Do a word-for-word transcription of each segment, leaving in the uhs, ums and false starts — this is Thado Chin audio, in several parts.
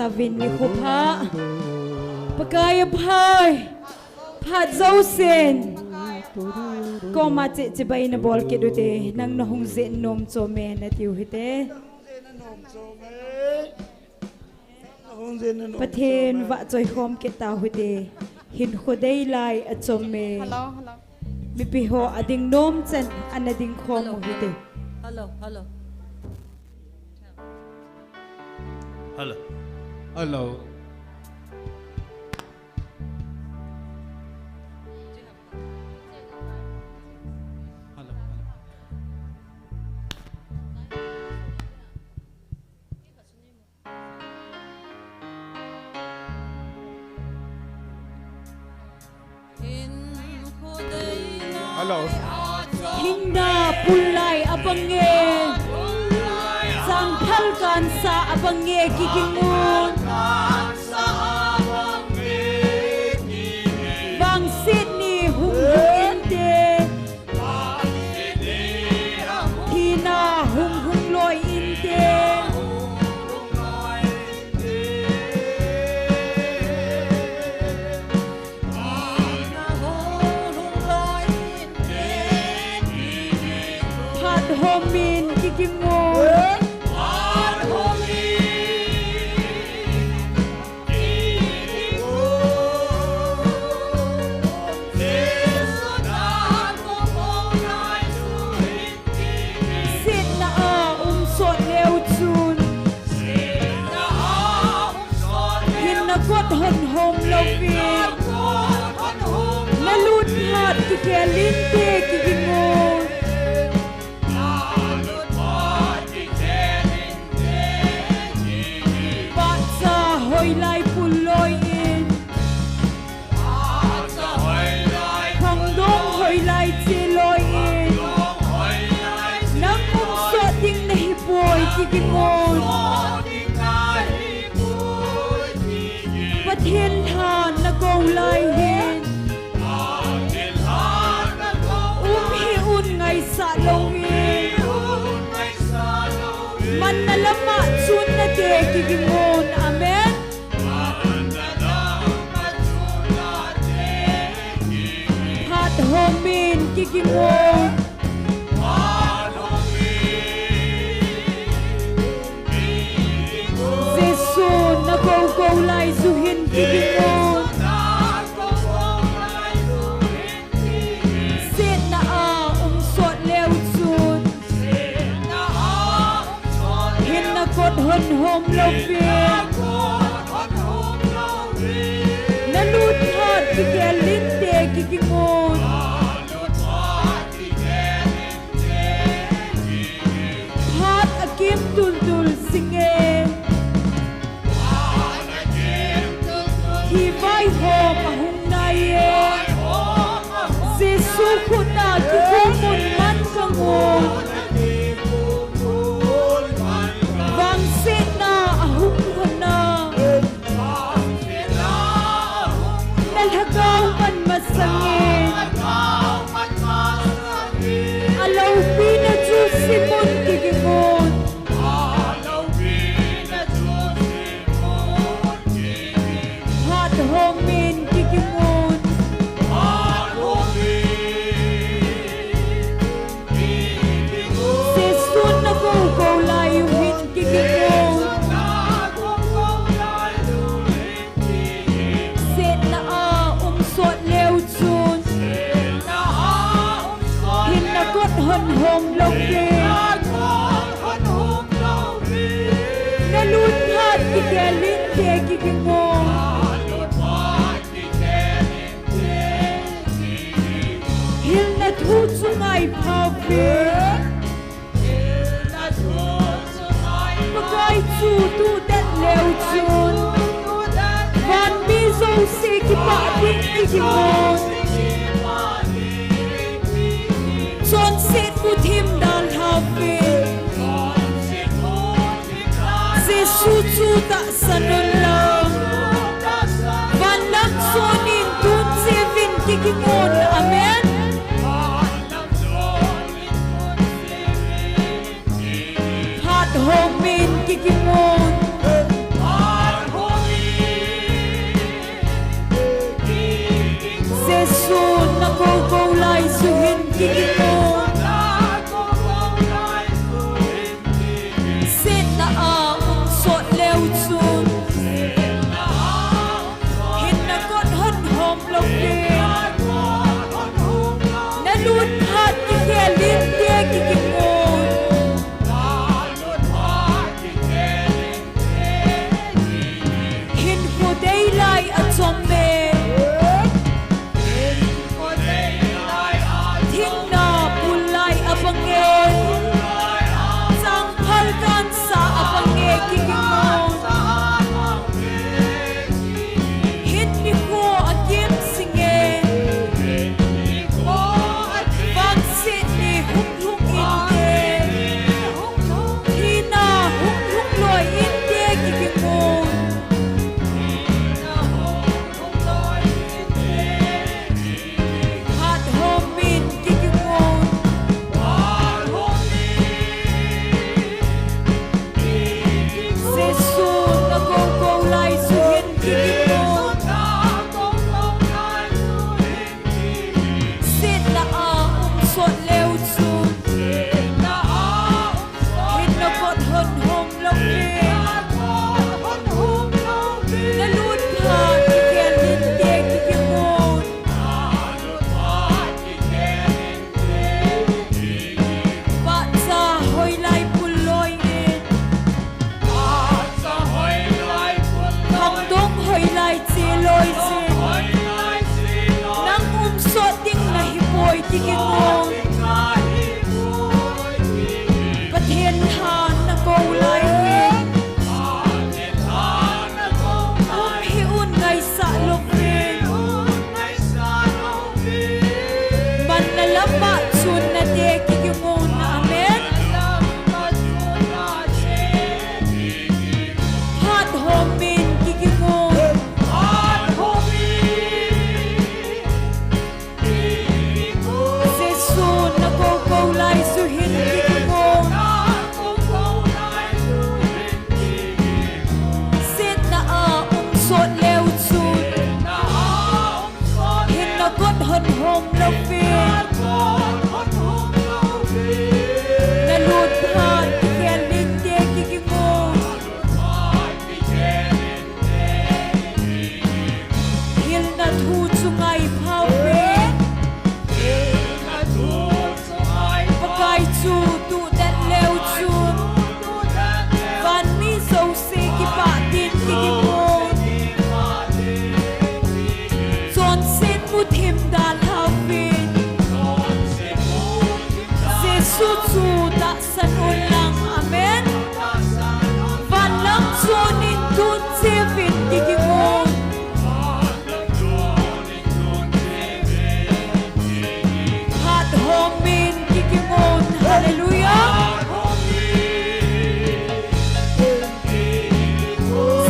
Tavin nikho pha. Pakai aphai. Phat jousen. Koma che chibai nabol kit ute. Nang nahung jeh nom chom e nati u hite. Pathen vahchoi khom kit tau hite. Hinkho dei lai achom e. Hello, hello. Mipi ho ading nom chan ana ding khom u hite. Hello, hello. Hello. Hello. Hello, hello. Hello. Hinna pulai abang e. Sangphal kansa abang e kikingun. Vangset ni hung hung inte. Thina hung hung loi inte. Phat homin kikingun. Setna a um sot leu chun. Hinna kot hon hom louvin. Nalut phat kikhel inte kikingun. Pahcha hoilai pul loi in. Khangdong hoilai che loi in. Nang um sot ding nahi poi kikingun. Pathen tha nakou lai hin. Um hih un ngaisah louvin. Manna lama chun nate kikingun. Amen. Phat homin kikingun. Jesu nakou kou lai chu hin kikingun. Setna a um sot leu chun. Hinna kot hon hom louvin. Nalut phat kikhel inte kikingun. Phat akim tultul singe. Thi vaihom ahung nai e. Jesu khut a kikhum un man kangun. Vangsetna ahung lhon a. Na lhagao man masangin. Aloupina chu simun kikingun. Phat homin kikingun. Jesu nakou kou lai u hin kikingun. Setna a um sot leu chun. Hinna kot hon hom louvin. Nalut phat kikhel inte kikingun. Hilna thu chu ngai phauvin. Pakai chu tudet leu chun. Vanmi jouse kipah ding kikimun. Chonset bu thim dalha uvin. Jesu chu tahsan un lang. Van lam sonin tun cheh uvin kikimun. Amen. Phat homin kikimun. Pathen tha na kou lai hi. Um hih un ngaisah lou vin. Man na lam a chun na te kigingon. Amen. Phat hom in kigingon. Jesu na kou kou lai chu hin kigingon. Setna a um sot leu chun hin na kot hon hom lou vin. Na lut phat kikhel in te kigingon. Hilna thu chu ngai pha vin. Pakai chu tudet leu chun van mi jouse kipah din kigingon. Chonset muthim dalha vin. Jesu chu tahsan un lang. Amen. Van lam chun in tun chevin kigingon. Phat hom in kigingon. Hallelujah.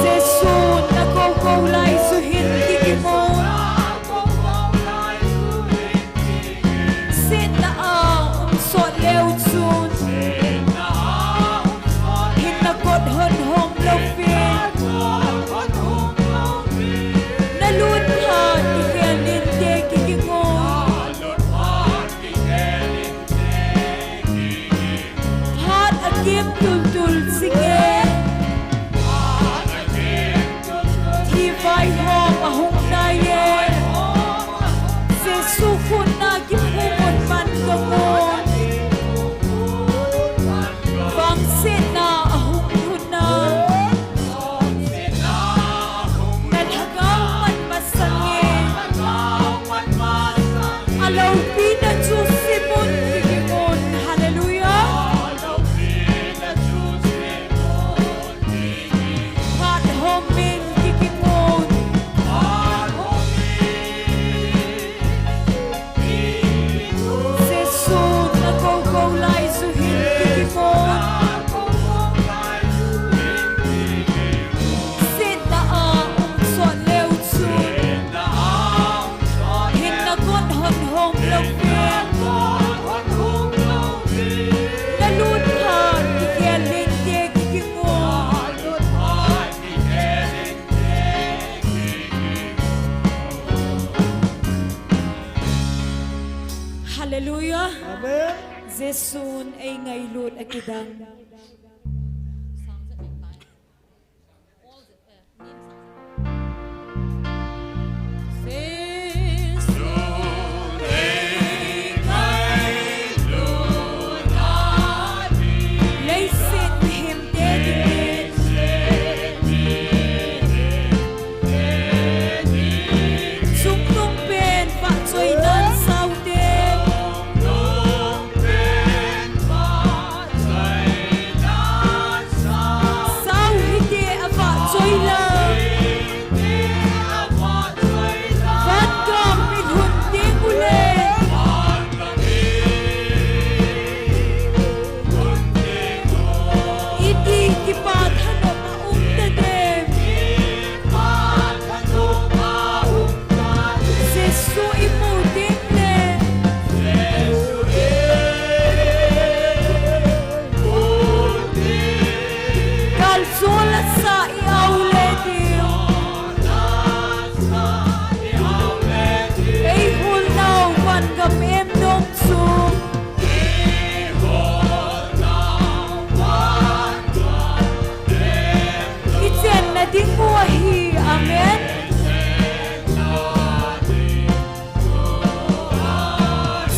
Jesu na kou kou lai chu hin kigingon. Setna a um sot leu chun hin na kot hon hom lou vin. Na lut phat kikhel in te kigingon. Phat a kim tul tul singe. Thi vaihom ahung nai e. Jesu khut na kiphum un man kamun. Vangsetna ahung lhun na. Na lhagao man masang e. A loupina chu simun kigingon. Hallelujah. Phat hom in kigingon. Jesu na kou kou lai chu hin kigingon. Setna a um sot leu chun hin na kot hon hom lou vin. Na lut phat kikhel in te kigingon. Hallelujah. Amen. Jesun eingailut akidang. Vangam i lhun ding u le. Iti kipa thanop a um tadem. Jesu i mu ding le. Kal chu la sa i au le ding. Ei hol nau vangam em nom chu. I chenna ding u ahi. Amen.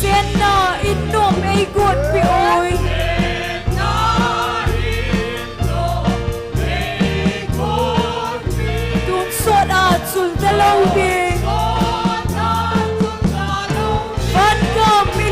Chenna in nom ei got pi oi. Tun sot a chul ta lou ding. Vangam i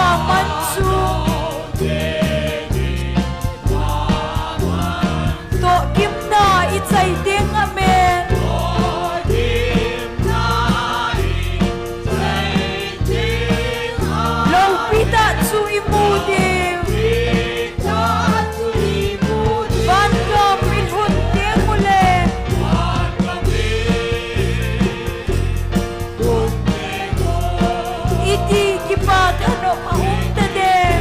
Aman chu tohgimna i chai ding amen. Loupi tah chu i mu ding. Vangam i lhun ding ule. Iti kipa thanom a um ta dem.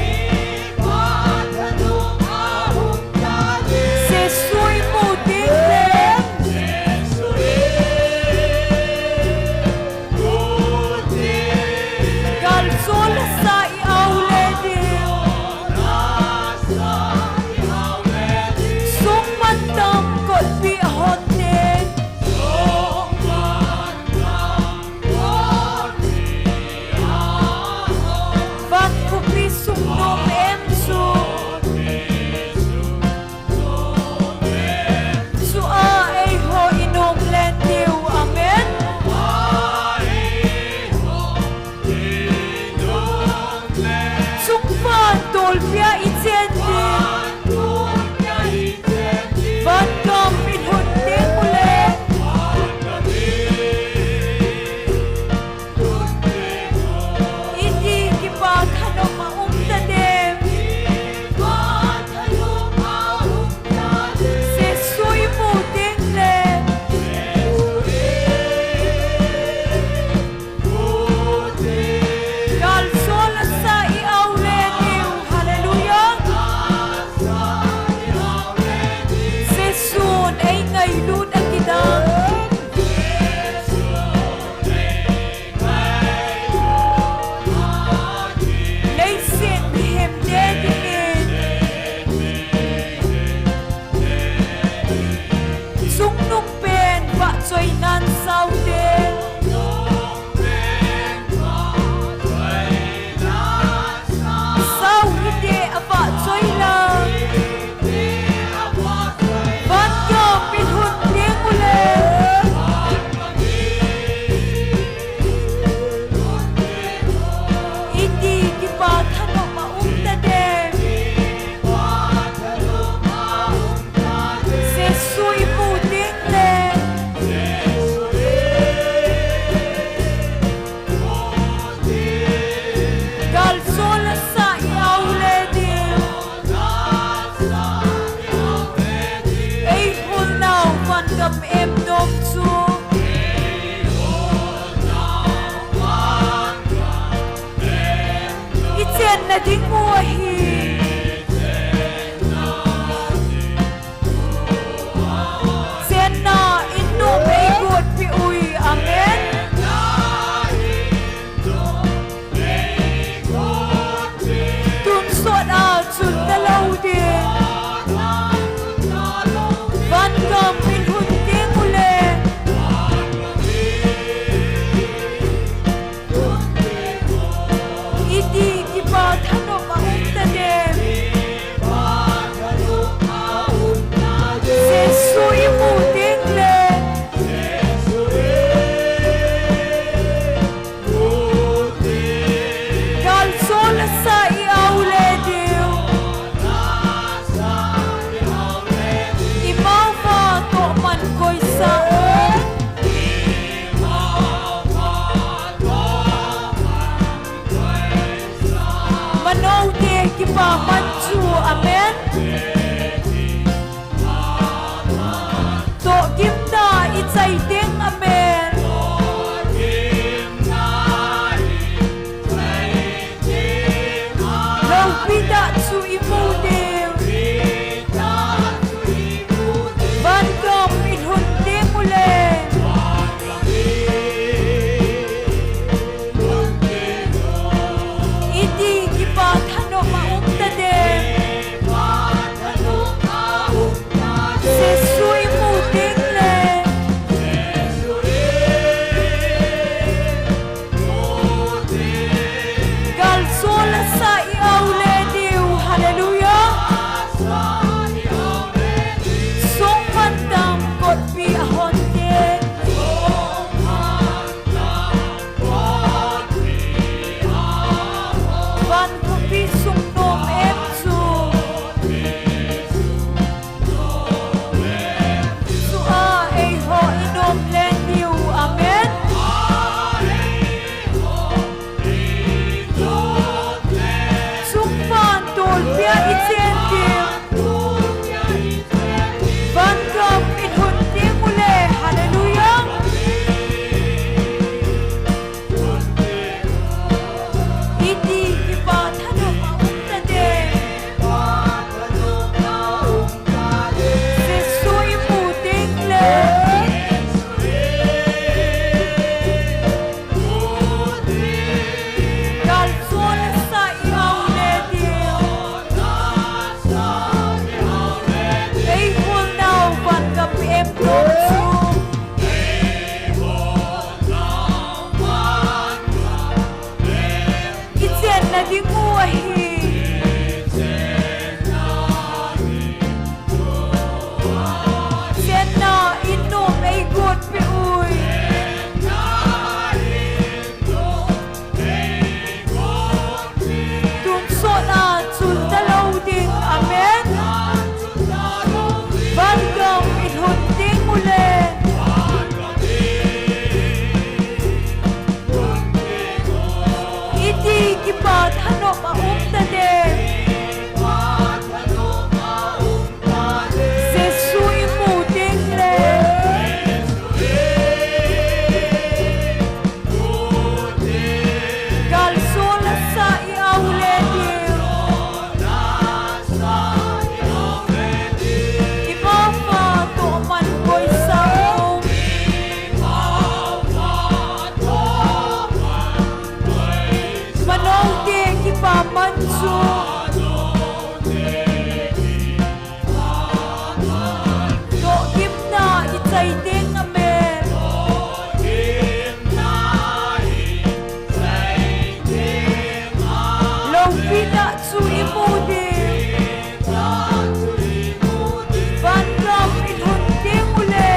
Jesu i mu ding le. Gal chol a sa i au le ding. Sung mantam kotpi a hon ding. Van khopi sung nom em chu. Chu a eiho i nom len diu. Amen. Chungvan tolpia i chen ding. Vangam i lhun ding ule. Iti kipa thanom a um ta dem. Jesu i mu ding le. Gal chol a sa i au le diu. Hallelujah. Jesun ei ngailut a kidang. Leiset mihem te dingin. Chungnung pen vahchoinan sao te. Sao hite a vahchoi lang. Vangam i lhun ding ule. Iti kipa thanom a um ta dem. Jesu i mu ding le. Gal chol a sa i au le ding. Ei hol nau vangam em nom chu. I chenna ding u ahi. Chenna in nom ei gotpi ui. Amen. Tun sot a chun na lo ding. Vangam i lhun ding ule. Iti kipa thanom a um ta dem. Jesu i mu ding le. Gal chol a sa i au le diu. I mauva toh man koi sa. Manote kipa man chu. Amen. Tohgimna i chai ding. Amen. Loupi tah chu i mu ding. Vangam i lhun ding ule. Iti kipa thanom a um ta dem. Ahi. Chenna in nom eigot peh uve. Tonsot a chun talou ding. Amen. Vangam ilhun ding ule. Iti kipa thanom a um tadem. Jesu imu ding le. Gal sol asa i-au le diu. Ima pa toh man koi sa um. Manote kipa man chu. Tohgimna i chai ding a mel. Loupina chu i mu ding. Vangam i lhun ding ule.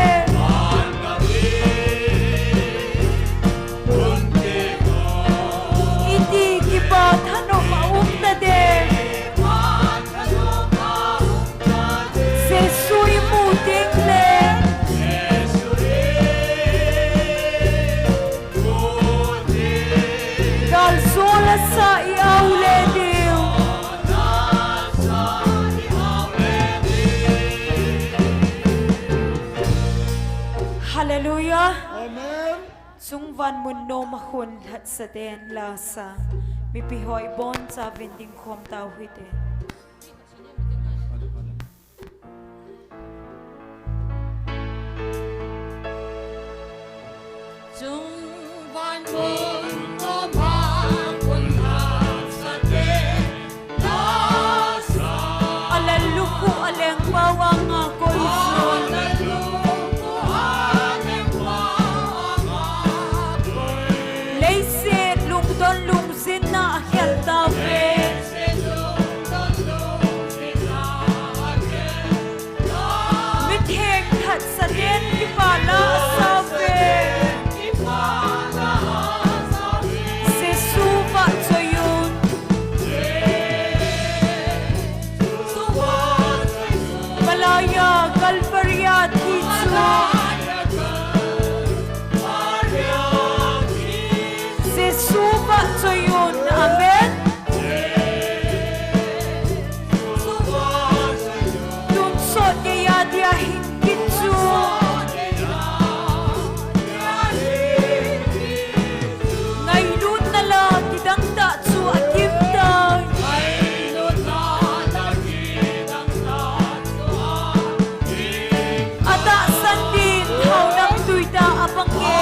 Iti kipa thanom a um tadem. Jesu imu ding le. Gal sol asa i-au le diu. Hallelujah. Amen. Chungvan mun nom a khun lhatsa ten la sa. Mipi ho ibon chauvin ding khom tau hite. Chungvan mun nom a khun lhatsa ten la sa. Alel lukhuh a lengpau anga koi chu. Leiset lungdon lung jinna a khel tauve. Mitheng lhatsa ten kipa la asauve. Jesu vahchoi un. Malaya Calvary a thi chu. Jesu vahchoi un. Amen. Tonsot geiya dia hing kit chu. Ngailutna la kidang tah chu akim tai. Atahsan din thaonam tui tah a abang e.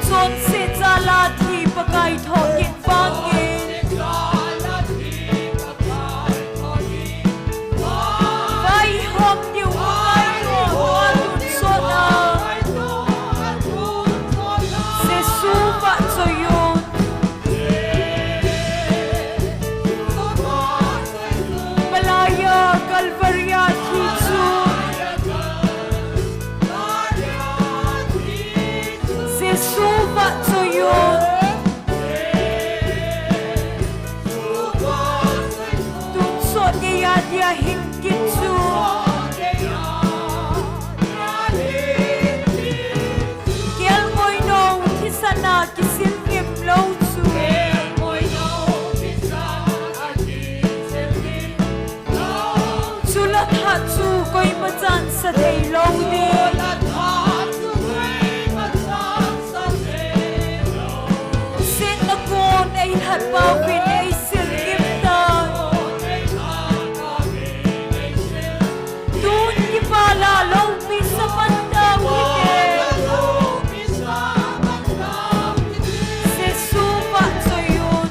Chonset jal a thi Pakai thoh kit vangin. Vaihom diu ngai ho a tonsot a. Jesu vahchoi un. Malaya Calvary a thi chu. Jesu vahchoi un. Tonsot geiya dia hing kit chu. Kelngoi nou thisan a kisil ngim lou chu. Chula thah chu koima chan sa thei lou ding. Sitna kon ei lhat pauvin ei sil ngim tai. Tun kipa la loupi sa man tau hite. Jesu vahchoi un.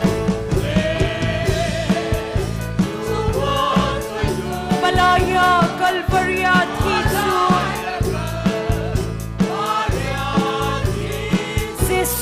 Malaya Calvary a thi chu. Jesu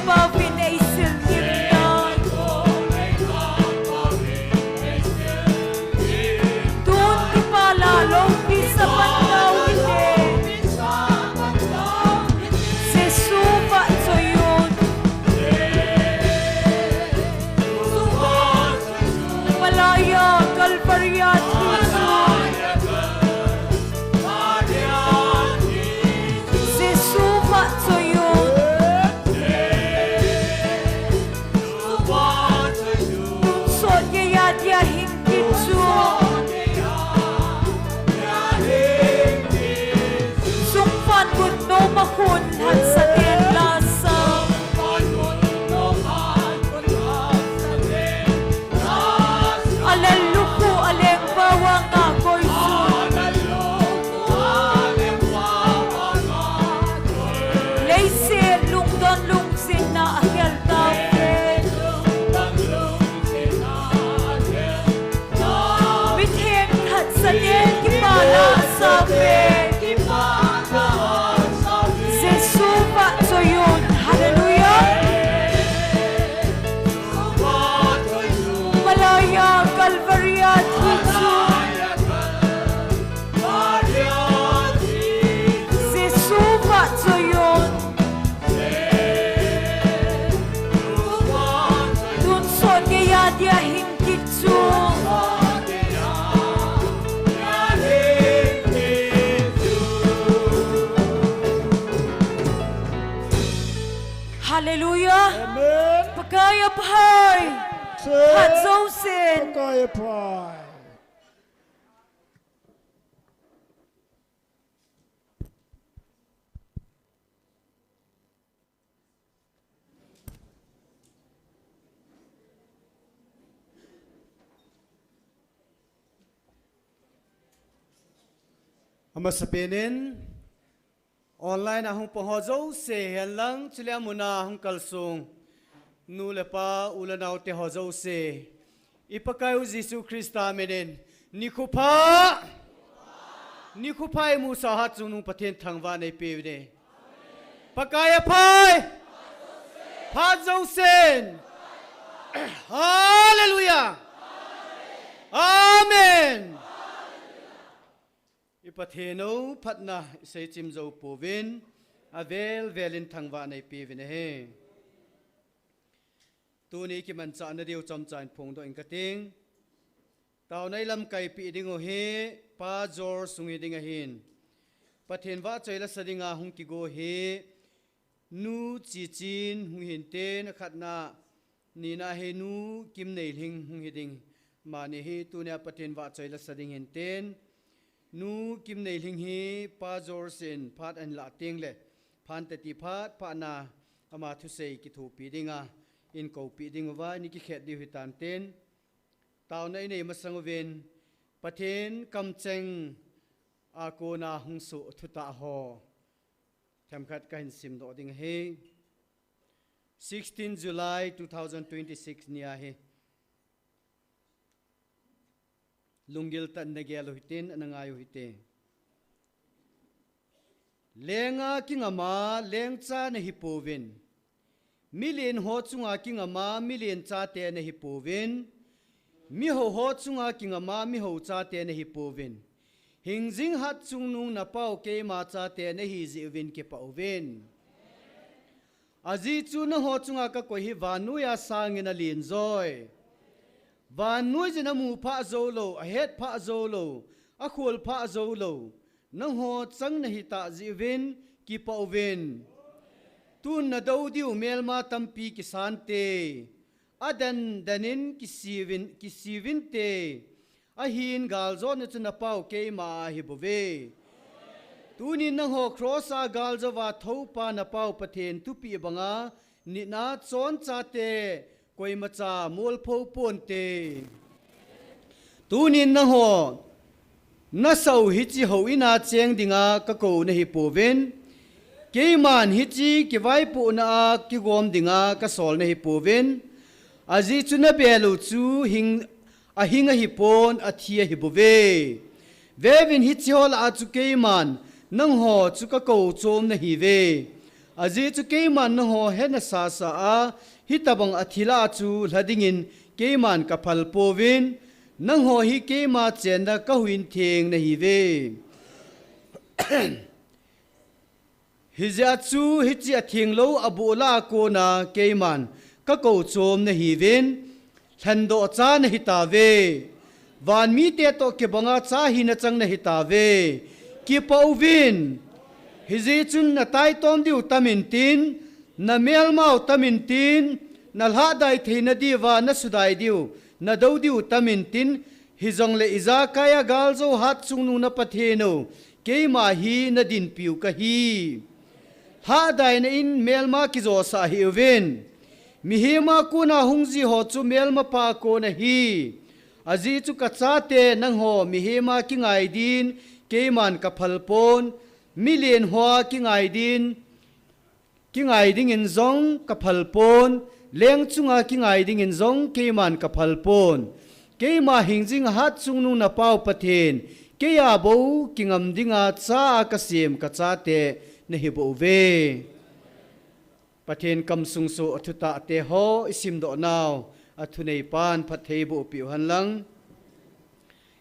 Pauvin eisil ngimnan. Tun kipah lah loupi sa patnau hite. Jesu vahchoiyun. Malaya Calvary a thi chu. Jesu vahchoiyun. Tonsot geiya dia hing kit chu. Sungphan gun nom a khun hatsat in lasa. Alel lukhu aleng bawang a koi sun. Leiset lungdon lungsin na akhel tau. Mitheng khat saten kipah la sa ve. Jesu vahchoiyun. Hallelujah. Malaya Calvary a thi chu. Jesu vahchoiyun. Tonsot geiya dia hing kit chu. Hallelujah. Amen. Pakai aphai. Phat jousen. Pakai aphai. Amasapen in online a hung pang ho jouse, henlang chule amun a hung kalsong nu le pa, u le nao te ho jouse, i Pakai u Jesu Christa min in nikho pha, nikho pha, imusah hat chungnung Pathen thangvah in eipe uve. Pakai aphai. Phat jousen. Hallelujah. Amen. I Pathen u phatna i seichim jou pouvin, avel vel in thangvah in eipe uvin ahi. Tuni kimanchahna diu chomcha in phongdoh inge kating. Taona i lamkaipeh ding u hi Pa George hung hi ding ahin, Pathen vahchoi lasa dinga hung kigo hi Nu Chichin hung hinten, akhatna, nina hi Nu Kimneilhing hung hi ding. Amani hi tunia Pathen vahchoi lasa ding hinten. Nu Kimneilhing hi Pa George in phat ahin lah tengle, phat tati phat phatna ama thusei kithopi dinga, in kopi ding uva, ni kikhet diu hitan ten. Taona i nei masang uvin, Pathen kamcheng a kona hung soh thutah ho themkhat kahin simdoh ding ahi. Sixteen July two thousand twenty-six ni ahi. Lunggil tah in nagel u hitin, ana ngai u hite. Lenga kingama lengcha nahi pouvin. Milen ho chunga kingama milen chate nahi pouvin. Mihou ho chunga kingama mihou chate nahi pouvin. Hingjing hat chungnung na Pau keima chate nahi jeh uvin kipah uvin. Ajeh chu nangho chunga kakoi hi vannoiya sangin alen joi. Vannoiyin amu phah jou lou, ahet phah jou lou, akhol phah jou lou, nangho chang nahi tah jeh uvin kipah uvin. Tun nadou diu melma tampi kisante, aden den in kisiuvin, kisiuvinte, ahin galjona chu na Pau keima ahi bouve. Tunin nangho cross a galjouva thoupa na Pau Pathen thupeh banga nitna chonchate koimacha molphou ponte. Tunin nangho nasah u hiche houin a cheng dinga kakou nahi pouvin. Keiman hiche kivaipohna a kigom dinga kasol nahi pouvin. Ajeh chu nabel u chu hing, ahing ahipon, athi ahi bouve. Veuvin hiche ho lah a chu keiman nangho chu kakou chom nahiuve. Ajeh chu keiman nangho hena sasa a, hitobang a thilha chu lha dingin keiman kaphal pouvin, nangho hi keima chenna kahuhhing theng nahiuve. Hijeh chun hiche a thenglou aboh lah a kona keiman kakou chom nahiuvin, lhendoh cha nahitauve. Vanmite toh kibanga cha hina chang nahitauve. Kipah uvin. Hijeh chun nataitom diu tamin tin, namelmau tamin tin, nalhahdai theina diuva nasudai diu, nadou diu tamin tin, hijongle ijakai a galjou hatchungnung na Pathen u, keima hi nadinpiu kahi. Lhahdaina in melma kijosah hih uvin. Mihem a kona hung jih ho chu melmapa kon ahi. Ajeh chu kachate nangho mihem a kingai din keiman kaphal pon, milen hoa kingai din, kingai dingin jong kaphal pon, leng chunga kingai dingin jong keiman kaphal pon. Keima hingjing a hatchungnung na Pau Pathen, keia bou kingam dinga cha a kasem kachate nahibouve. Pathen kamsung soh a thutahte ho isimdoh nau, a thuneipan phatthei boh peh u henlang.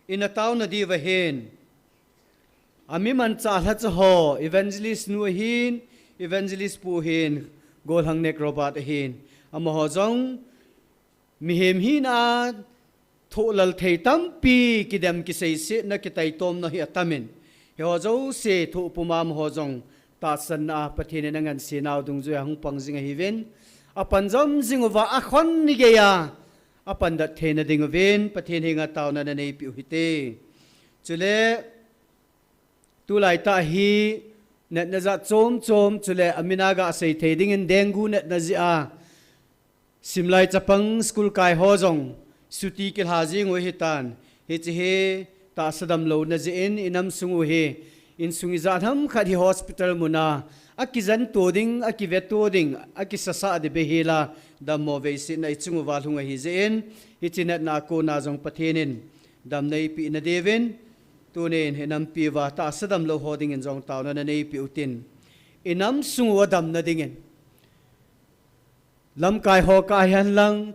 Ina taona diuva hin, ami manchah lhacha ho, evangelist nu ahin, evangelist pu ahin, Golhang Nek Robert ahin, amaho jong mihem hina a thohlal thei tampi kidem kiseisetna kitaitomna hi atamin, hiho jouse thoh puma amaho jong tahsanna a Pathen in angansena u dungjuia hung pang jing ahiuvin, apan jom jing uva akhon ni geiya apan dat theina dinguvin Pathen henga taona naneipeh u hite. Chule, tulaitah hi natna jat chomchom, chule amin a gasei thei dingin dengue natna jeh a, simlai chapang school kai ho jong chuti kilha jing u ahitan. Hiche hi tahsa damlouna jeh in inam sung u hi, insung ijat ham khat hi hospital muna akijen to ding, akive to ding, akisasa ding beihela, dammo veisetna ichung uva lhung ahi jeh in, hiche natna a kona jong Pathen in damna eipeh na diuvin, tunin inampi uva tahsa damlou ho dingin jong taona naneipeh utin, inam sung u adamna dingin, lamkai ho kah hihen lang,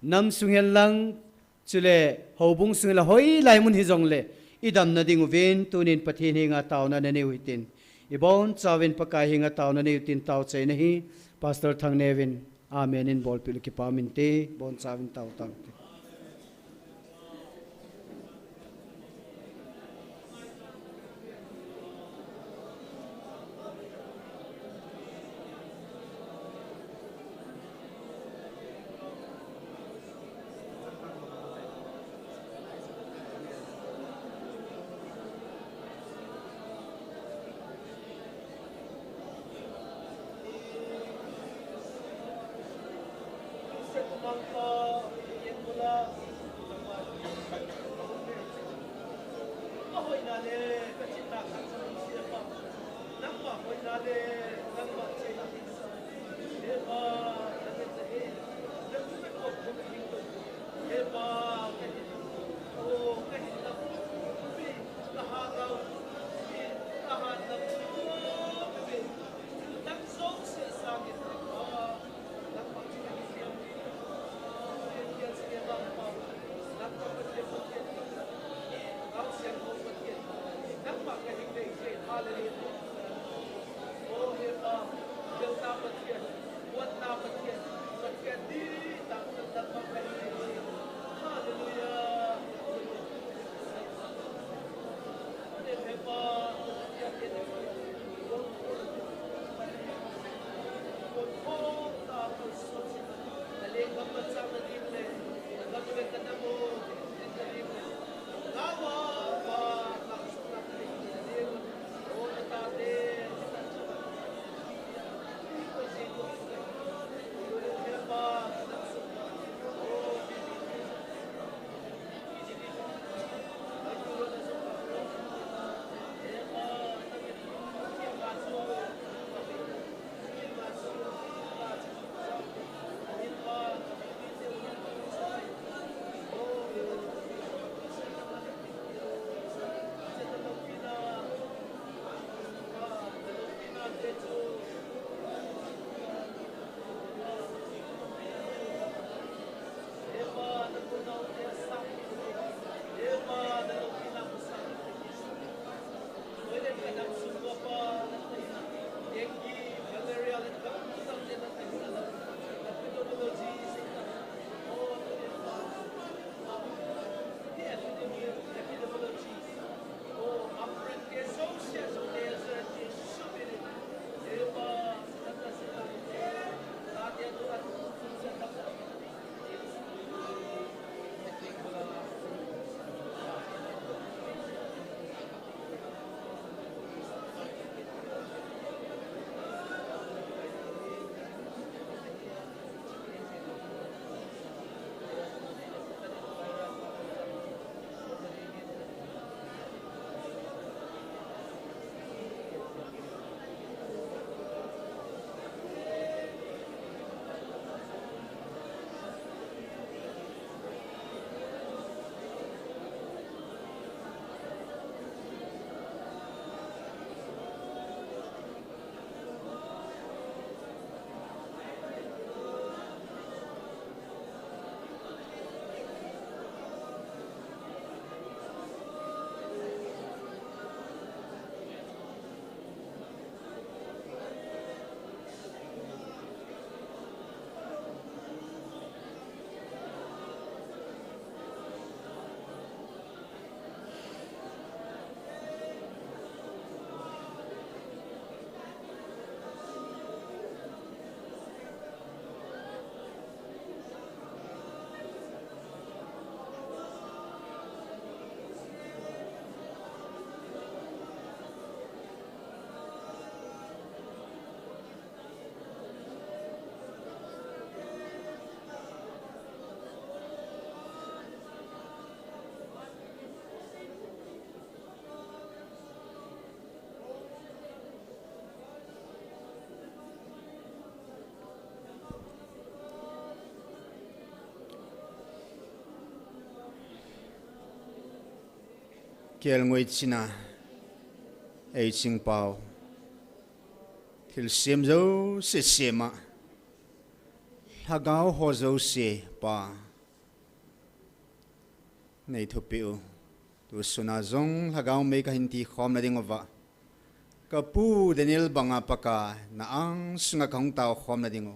nam sung hihen lang, chule houbung sung hihen lang, hoilai mun hijongle idamna dinguvin tunin Pathen henga taona nanei u hitin, ibonchauvin Pakai henga taona nei utin taochaina hi Pastor Thangneo in Amen in bolpeh le kipa um inte, bonchauvin tao tang te. Kelngoi china, ei chingpau, thilsem jouse sema, lhagao ho jouse Pa, nei thupeh u. Tusuna jong lhagao mei kahin tikhomna diuva, kapu Daniel banga Pakai, na angsunga kahung taokhomna diu.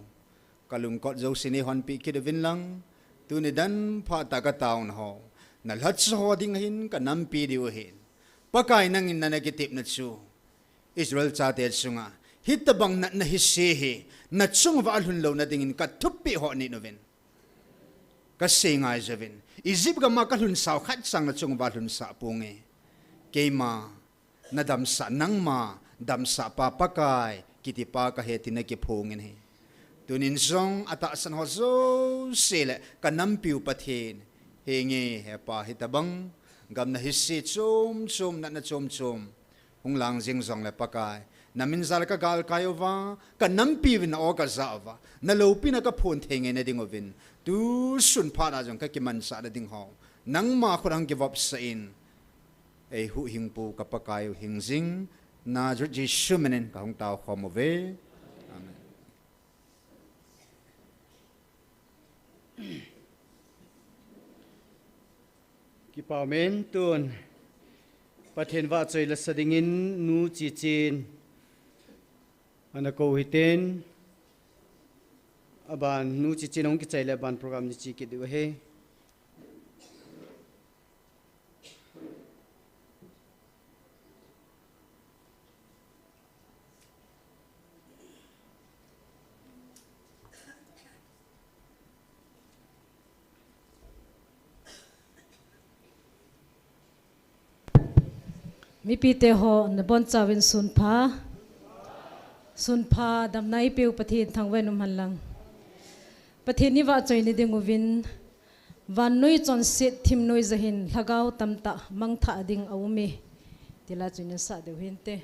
Kalungkot jouse neihonpeh kit uvin lang, tuni dan phat a kataona ho, nalhacha ho ding ahin kanampi diu ahin. Pakai nangin nana kitepna chu Israel chate chunga hitobang natna hise hi nachunguva alhun louna dingin kathupeh hon uvin. Kasei ngai jouvin, Egypt gama kalhunsau khat chang nachunguva lhunsah ponge. Keima nadamsah, nangma damsahpa Pakai kitipa kahi tina kiphongin ahi. Tunin jong atahsan ho jouse le kanampiu Pathen, henge hepa hitobang gamna hise chom chom, natna chom chom hung lang jing jongle Pakai, namin jal kagalkai uva, kanampiuvin na-o kajah uva, naloupina kaphon thei ngeina diuvin, tusun phat a jong kakimansahna ding ho nangma khut a hung kivopsah in, eihuhhingpu ka Pakai u hingjing Nazareth Jesu minin kahung taokhom uve. Amen. Kipa umen. Tun Pathen vahchoi lasa dingin Nu Chichin ana kou hiten, aban Nu Chichin ahung kichai le aban program ni che kit diu ahi. Mipite ho nabonchauvin sunpha. Sunpha damna eipeu Pathen thangvah in umhen lang. Pathen ivahchoi na diuvin, vannoi chonset thimnoi jahin lhagao tamtah mangthah ding aume, ti la chu inasah diu hinte.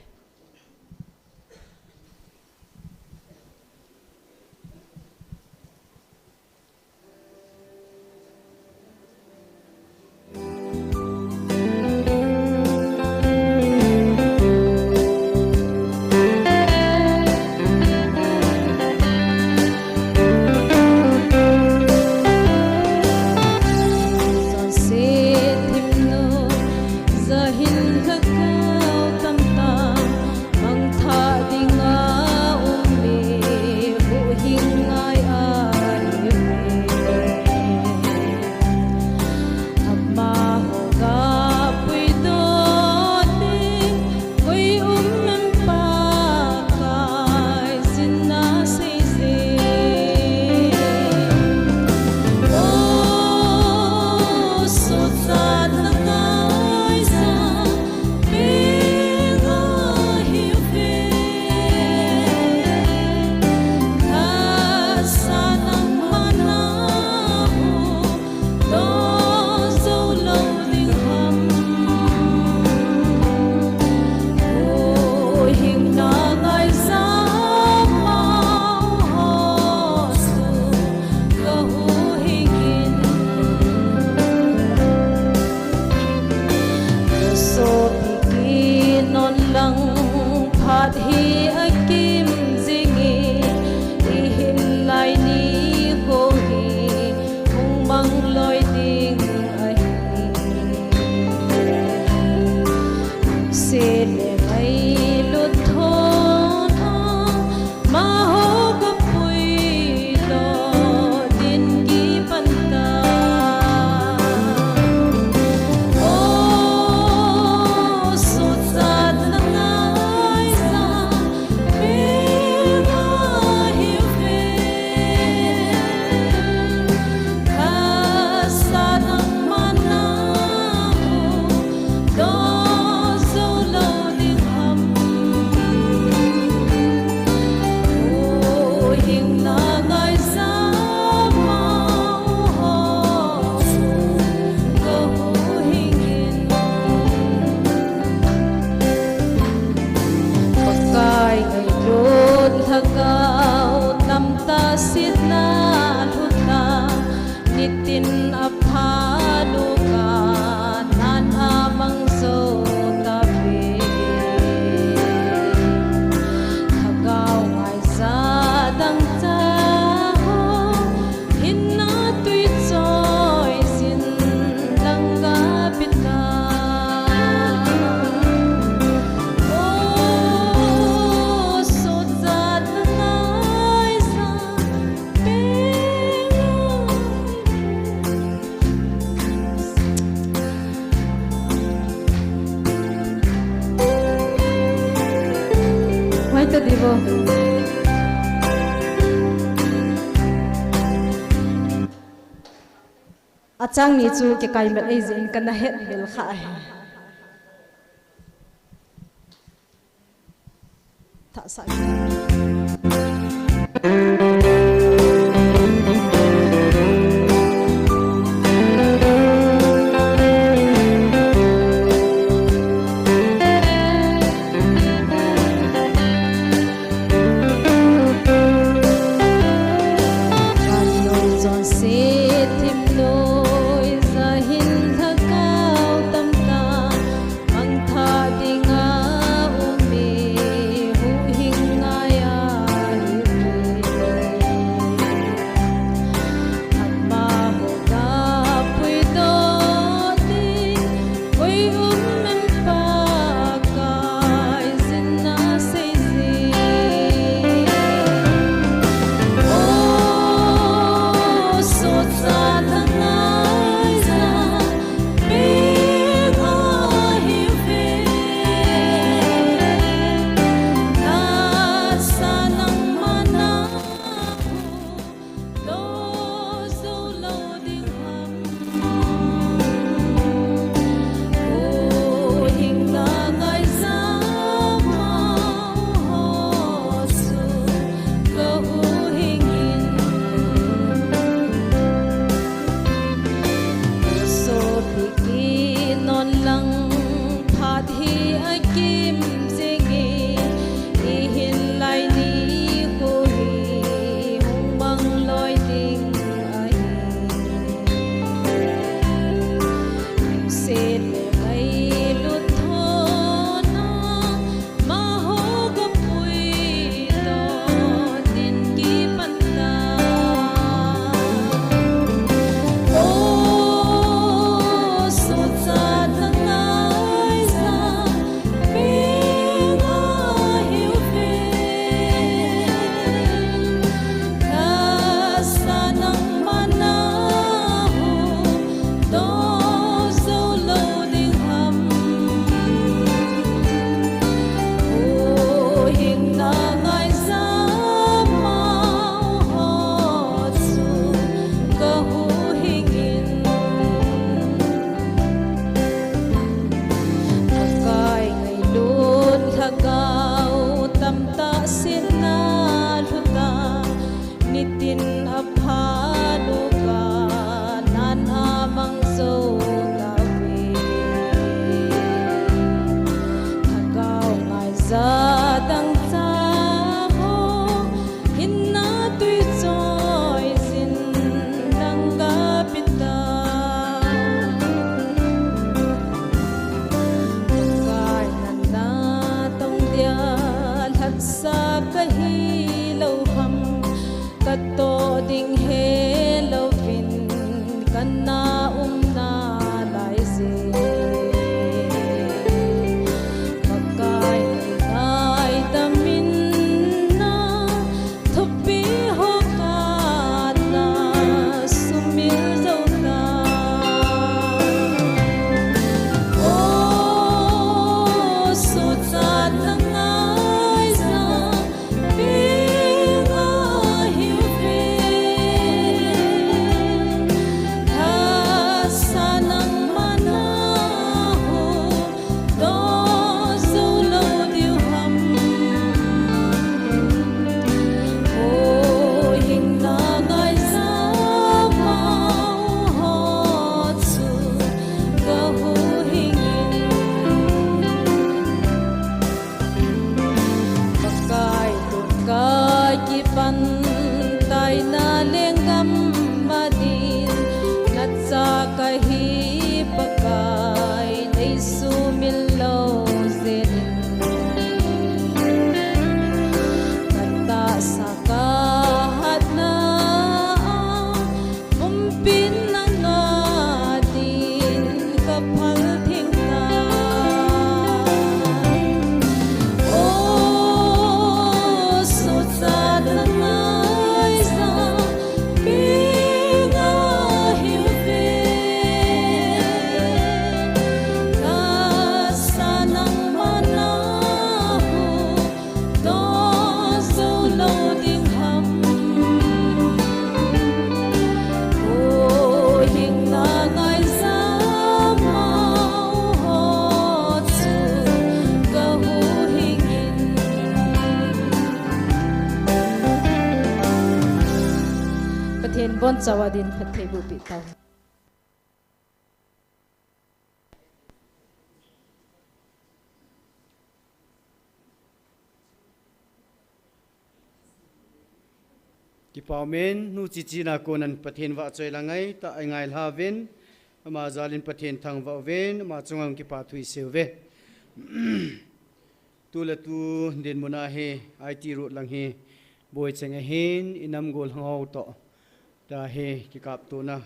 Divo. Achang ni chu kikaimat eijin kana het bil kha ahi. Thahsa. Vannoi chonset thimnoi jahin lhagao tamtah mangthah dinga um e, huhhing ngai ahi. Amaho ga puidoh ding koi um em Pakai, jin nasei jing. O, sochatna ngaichat bep ahiuve. Tahsa nangma na Doh jou lou ding ham? Huhhingna ngaichat amaho chu ka huhhing in. Sopi kit non lang phat hi akim jing in, ihin lai nikho hi hung mang loi ding ahi. Lungset le ngailut thona, amaho ga puidoh ding kipan ta. O, sochatna ngaichat bep ahiuve. Tahsa nangma na hung doh jou lou ding ham? Huhhingna ngaichat amaho chu ka huhhing in. Pakai ngailut lhagao tamtah sina lhuta, nitin aphat u Kanan a mang jou tauve. Lhagao ngaichat dangchah ho, hinna tui choi jin nang ga pe ta. Pakai, nang natong dia lhatsa kahi lou ham? Ka toh ding helouvin kana um nalai jeh. Pakai, nei ngaidam in na thupi ho kana sumil jou ta. O, sochatna ngaichat bep ahiuve. Tahsa nangma na hung doh jou lou diu ham? Huhhingna ngaichat amaho chu ka huhhing in. Pakai, tun ka kipan taina lenggam a din, nacha kahi Pakai, nei sumil lou jeh in. Ka tahsa ka hatna a, umpin nanga din ka phal theng tai. O, sochatna ngai Tin bon chawa din phattheibuh pi tau. Kipah umin, nu chichi na konan Pathen vahchoi la ngai ta, a ngai lhavin, ama jalin Pathen thangvah uvin, ama chunga kipa thu isei uve. Tu le tu dinmun a hi, I T road lang hi, boi cheng ahin, inam gol hang ho to. Ta hi, kikap tu na.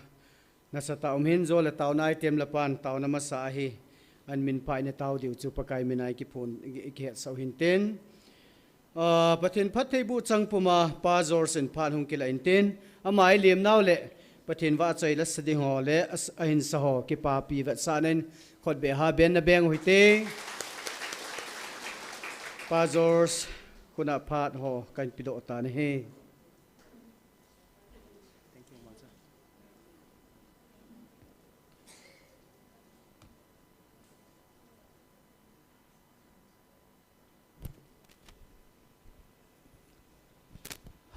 Nasatah a um hin, jo le taona item le pan, taona masa ahi, an min pha ina tao diu chu Pakai min a i kiphon, i, i kihetsah u hintin. Ah, Pathen phattheibuh chang puma, Pa George in phat hung kila intin, ama i lim nau le, Pathen vahchoi la sa ding ho le, as-, ahin sa ho, kipapi vetsah nen, khut beng ha ben na beng u hite. Pa George, khut a phat ho, kan pedoh ta na hi.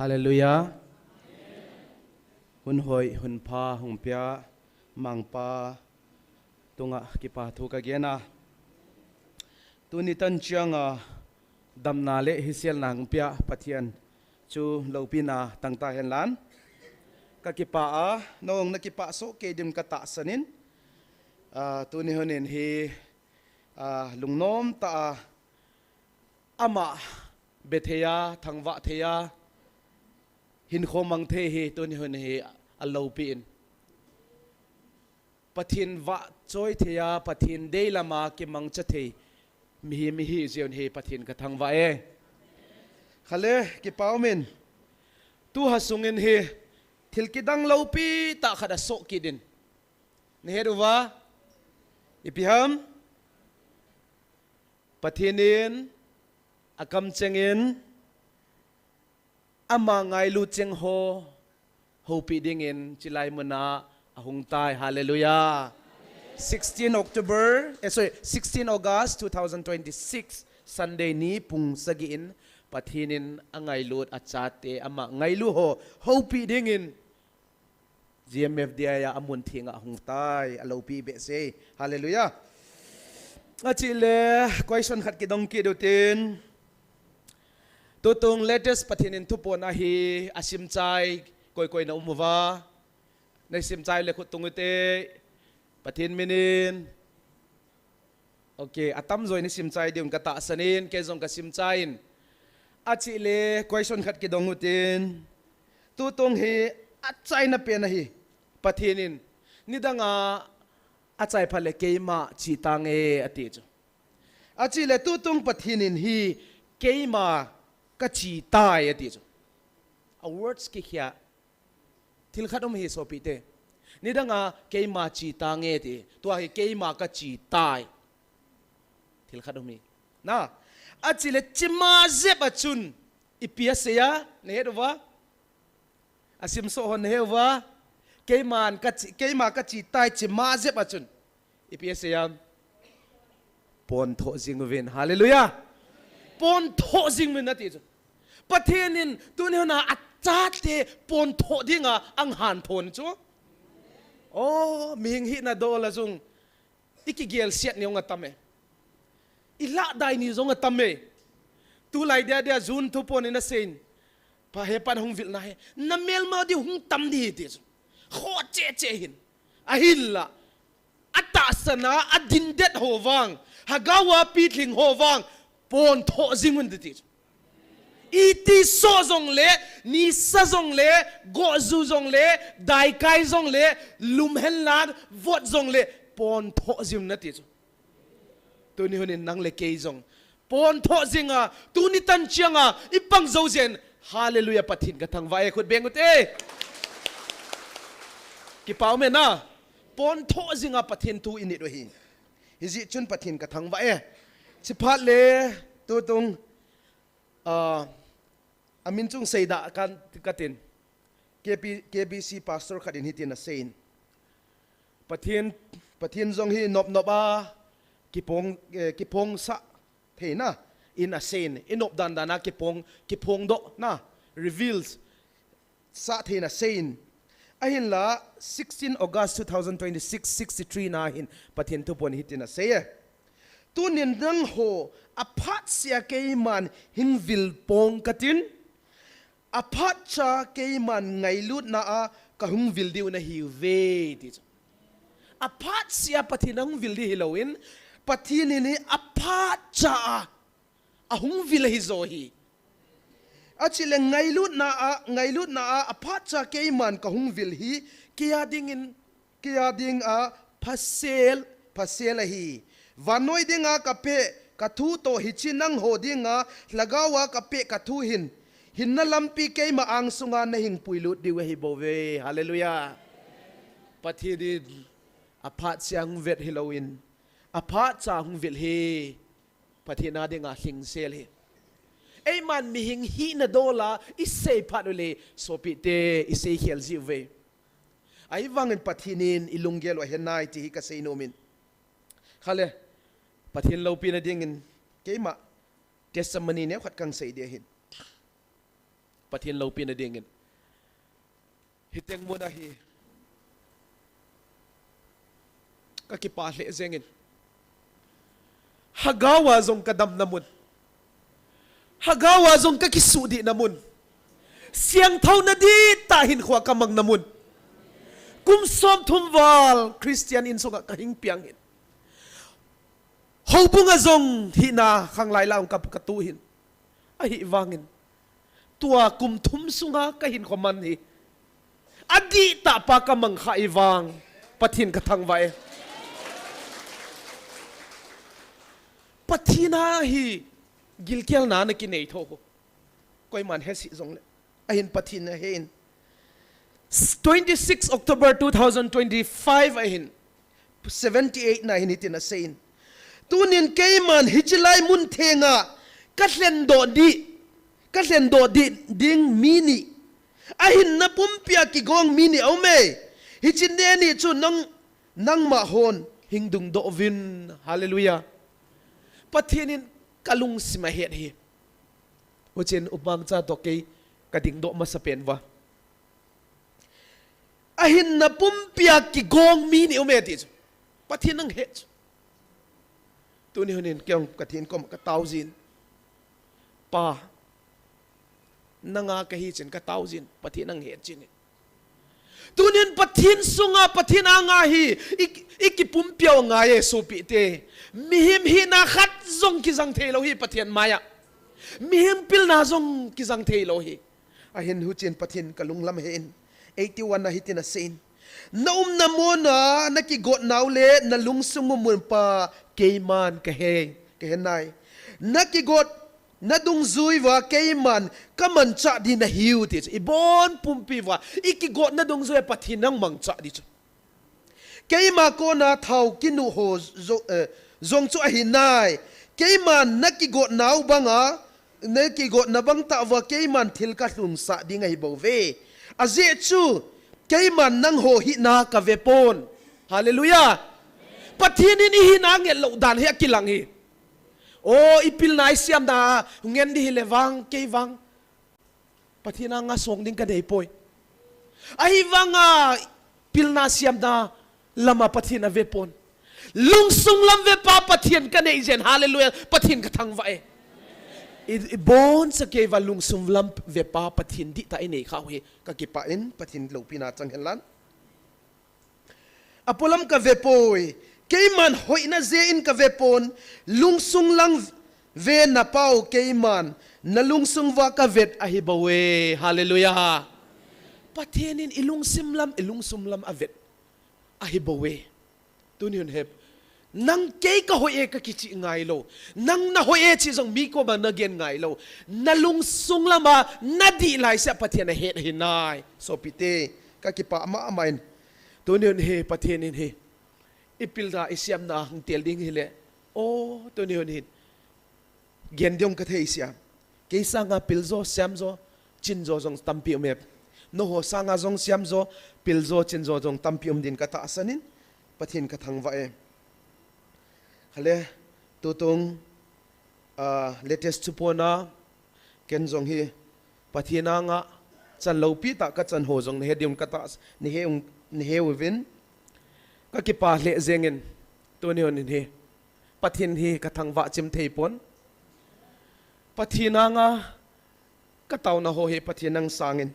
Hallelujah. Hun hoi, hun pha, hung pia, Mangpa, tunga kipa thu ka gen a. Tuni tan chiang a, damna le hiselna hung pia Pathen chu loupina tang ta hen lan. Ka kipa a, nong na kipa so ke dim ka tahsan in. Ah, tuni hun in hi, ah, lungnom ta a, ama be thei a, thangvah thei a, hinkho mang thei hi, tuni hun hi a loupi in. Pathen vahchoi thei a, Pathen deilam a kimangcha thei, mihem ihi jeh un hi Pathen ka thangvah e. Khale, kipa umin. Tu ha sung in hi, thil kidang loupi tah khat a soh kit in. Na het uva? Ipi ham? Pathen in, a kamcheng in, ama ngailu cheng ho, houpi dingin, chilai mun a, ahung tai. Hallelujah. Sixteen October, eh, sorry, sixteen August two thousand twenty-six, Sunday ni pung sagi in, Pathen in, angailut achate, ama ngailu ho, houpi dingin, G M F D I a amun theng a hung tai, a loupi behseh. Hallelujah. Achile, question khat kidong kit u tin. Tutung latest Pathen in thupon ahi, asim chai, koi koi na um uva. Na sim chai le khut tung u te, Pathen min in. Ok, atam joi ni sim chai diun ka tahsan in, kei jong ka sim chai in. Achile, question khat kidong u tin. Tutung hi achaina pen ahi. Pathen in. Nidang a achai phat le keima chi tange ati chu. Achile, tutung Pathen in hi keima ka chi tai ati chu. A words kikhia. Thil khat um hi sopi te. Nidang a keima chi tange ti. Tua hi keima ka chi tai. Thil khat um hi. Na. Achile chima jep a chun. Ipi asei a. Na het uva? Asim so hon na het uva? Keiman ka chi, keima ka chi tai chima jep a chun. Ipi asei am? Pontho jing uvin. Hallelujah. Pontho jing uvin ati chu. Pathen in tuni hun a achate pontho dinga anghan thon chu. Oh, mihing hina dol a jong. I kigel siat ni jong atam e. I lah dai ni jong atam e. Tulai dia dia June thupon in asei in. Pa he pan hung vil na he. Na melma di hung tam di ti chu. Kho che che hin. Ahinla. Atahsan a, adindet ho vang, hagawa pitling ho vang, pontho jing un ti chu. Iti so jong le, nisa jong le, goju jong le, daikai jong le, lumhen lan, vot jong le, pontho jing un ti chu. Tuni hun in nang le kei jong, Pontho jing a, tuni tan chiang a, i pang jou jeh in, hallelujah, Pathen ka thangvah e, khut beng u te. Kipa um e na, pontho jing a Pathen thu i nit u hi. Hijeh chun Pathen ka thangvah e. Chiphat le, tutung, ah, amin chung seidah kan, katin. K P, K B C pastor khat in hitin asei in. Pathen, Pathen jong hi nop nop a, kipong, eh, kipong sah theina in asei in. I nop dan dan a kipong, kipong doh na, reveals sah theina asei in. Ahinla, sixteen August two thousand twenty-six, sixty-three na hin Pathen thuphon hitin asei e. Tunin nangho aphat sea keiman hung vil pong katin, aphat cha keiman ngailutna a kahung vil diu nahiuve, ti chu. Aphat sea Pathen ahung vil di hilouvin, Pathen in hi aphat cha a ahung vil ahi jo hi. Achule ngailutna a, ngailutna a, aphat cha keiman kahung vil hi, kei a dingin, kei a dinga phasel, phasel ahi. Vannoi dinga kapeh kathu toh hiche nangho dinga lhagao a kapeh kathu hin, hinna lampi keima angsunga nahing puilut diu ahi bouve. Hallelujah. Pathen in aphat sea hung vet hilouvin, aphat cha hung vil hi. Pathen a dinga lhingsel hi. Eiman mihing hina dola isei phat uleh, sopite, isei khel jiuve. Ahivangin Pathen in ilunggel u ahenai ti hi kasei nomin. Khale, Pathen loupina dingin, keima testimony neokhat kahin sei ding ahin. Pathen loupina dingin. Hiteng muna hi kakipah lheh jengin. Lhagao a jong kadamna mun. Lhagao a jong kakisuhdihna mun. Siangthouna dihtah hinkho kamangna mun. Kum somthum val Christian insunga kahing piang hin. Houbunga jong hina khanglai la ong kap katu hin. Ahivangin. Tua kum thum sunga kahinkho man hi. Adihtah pa kamang kha ahivang. Pathen kathangvah e. Pathen a hi gilkelna nakinei tho ho. Koiman hesih jongleh. Ahin Pathen ahin. Twenty-six October two thousand twenty-five ahin. Seventy-eight na hin hitin aseiyin. Tunin keiman hiche lai mun thenga kalhendoh ding, kalhendoh ding, ding mi ni. Ahinna pumpia kigong mi ni aume. Hiche ni ni chu nang, nangma hon hingdungdoh uvin. Hallelujah. Pathen in kalungsim ahet hi. Huchen umangcha toh kei kadingdoh masapen uva. Ahinna pumpia kigong mi ni aume ti chu. Pathen in ahet chu. Tuni hunin kei jong Pathen koma katao jin. Pa. Nanga kahi chen katao jin. Pathen in ahet chen. Tunin Pathen sunga, Pathen anga hi, i, i kipumpia u angai e sopite. Mihem hina khat jong kijang theilou hi Pathen maiya. Mihem pilna jong kijang theilou hi. Ahin huchen Pathen kalunglam ahen. Eighty-one na hitin aseiyin. Na umna muna, na kigotnau le, na lungsung u mun pa, keiman kahe, kahenai. Na kigot, na dungjui uva keiman kamanchah ding nahiu ti chu. Ibon pumpi uva, i kigotna dungjui a Pathen in amangcha ding chu. Keima kona thao kinu ho jo-, eh, jong chu ahinai. Keiman na kigotnau banga, na kigotna bangtah uva keiman thil kalhunsah ding ahi bouve. Ajeh chu, keiman nangho hina kavepon. Hallelujah. Pathen in i hina ngel lou dan hi akilang hi. O, i pilna i siamna, ngen ding hile vang, kei vang. Pathen anga song ding kanei poi. Ahivanga pilna siamna lama Pathen avepon. Lungsung lam vepa Pathen kanei jen. Hallelujah. Pathen kathangvah e. I, iboncha kei uva lungsung lam vepa Pathen dihtah inei khah u hi. Kakipah in Pathen loupina chang henlang. Apolam kavepoi, keiman hoina jeh in kavepon, lungsung lam ve napau keiman, na lungsung uva kavet ahi bouve. Hallelujah. Pathen in i lungsung lam, i lungsung lam avet ahi bouve. Tuni hun hep. Nang kei kahoi e kakichih ngailou. Nang nahoi e chih jong mi koma nagen ngailou. Na lungsung lama nadih laisea Pathen ahet ahinai. Sopite, kakipah mama in. Tuni hun hi, Pathen in hi. I pilna, i siamna hung tel ding hile. O, tuni hun hin. Gen ding kathei sia. Kei sanga piljo, siamjo, chinjo jong tampi um e. Nangho sanga jong siamjo, piljo, chinjo jong tampi um din katahsan in. Pathen kathangvah e. Hale, tutung, ah, latest thuphon a, ken jong hi, Pathen anga, Chan lopi tah kachan ho jong nahe diuvin kata, nahe ung, nahe uvin. Kakipah lheh jengin, tuni hun in hi Pathen hi kathangvah chim thei pon. Pathen anga kataona ho hi Pathen nang sangin,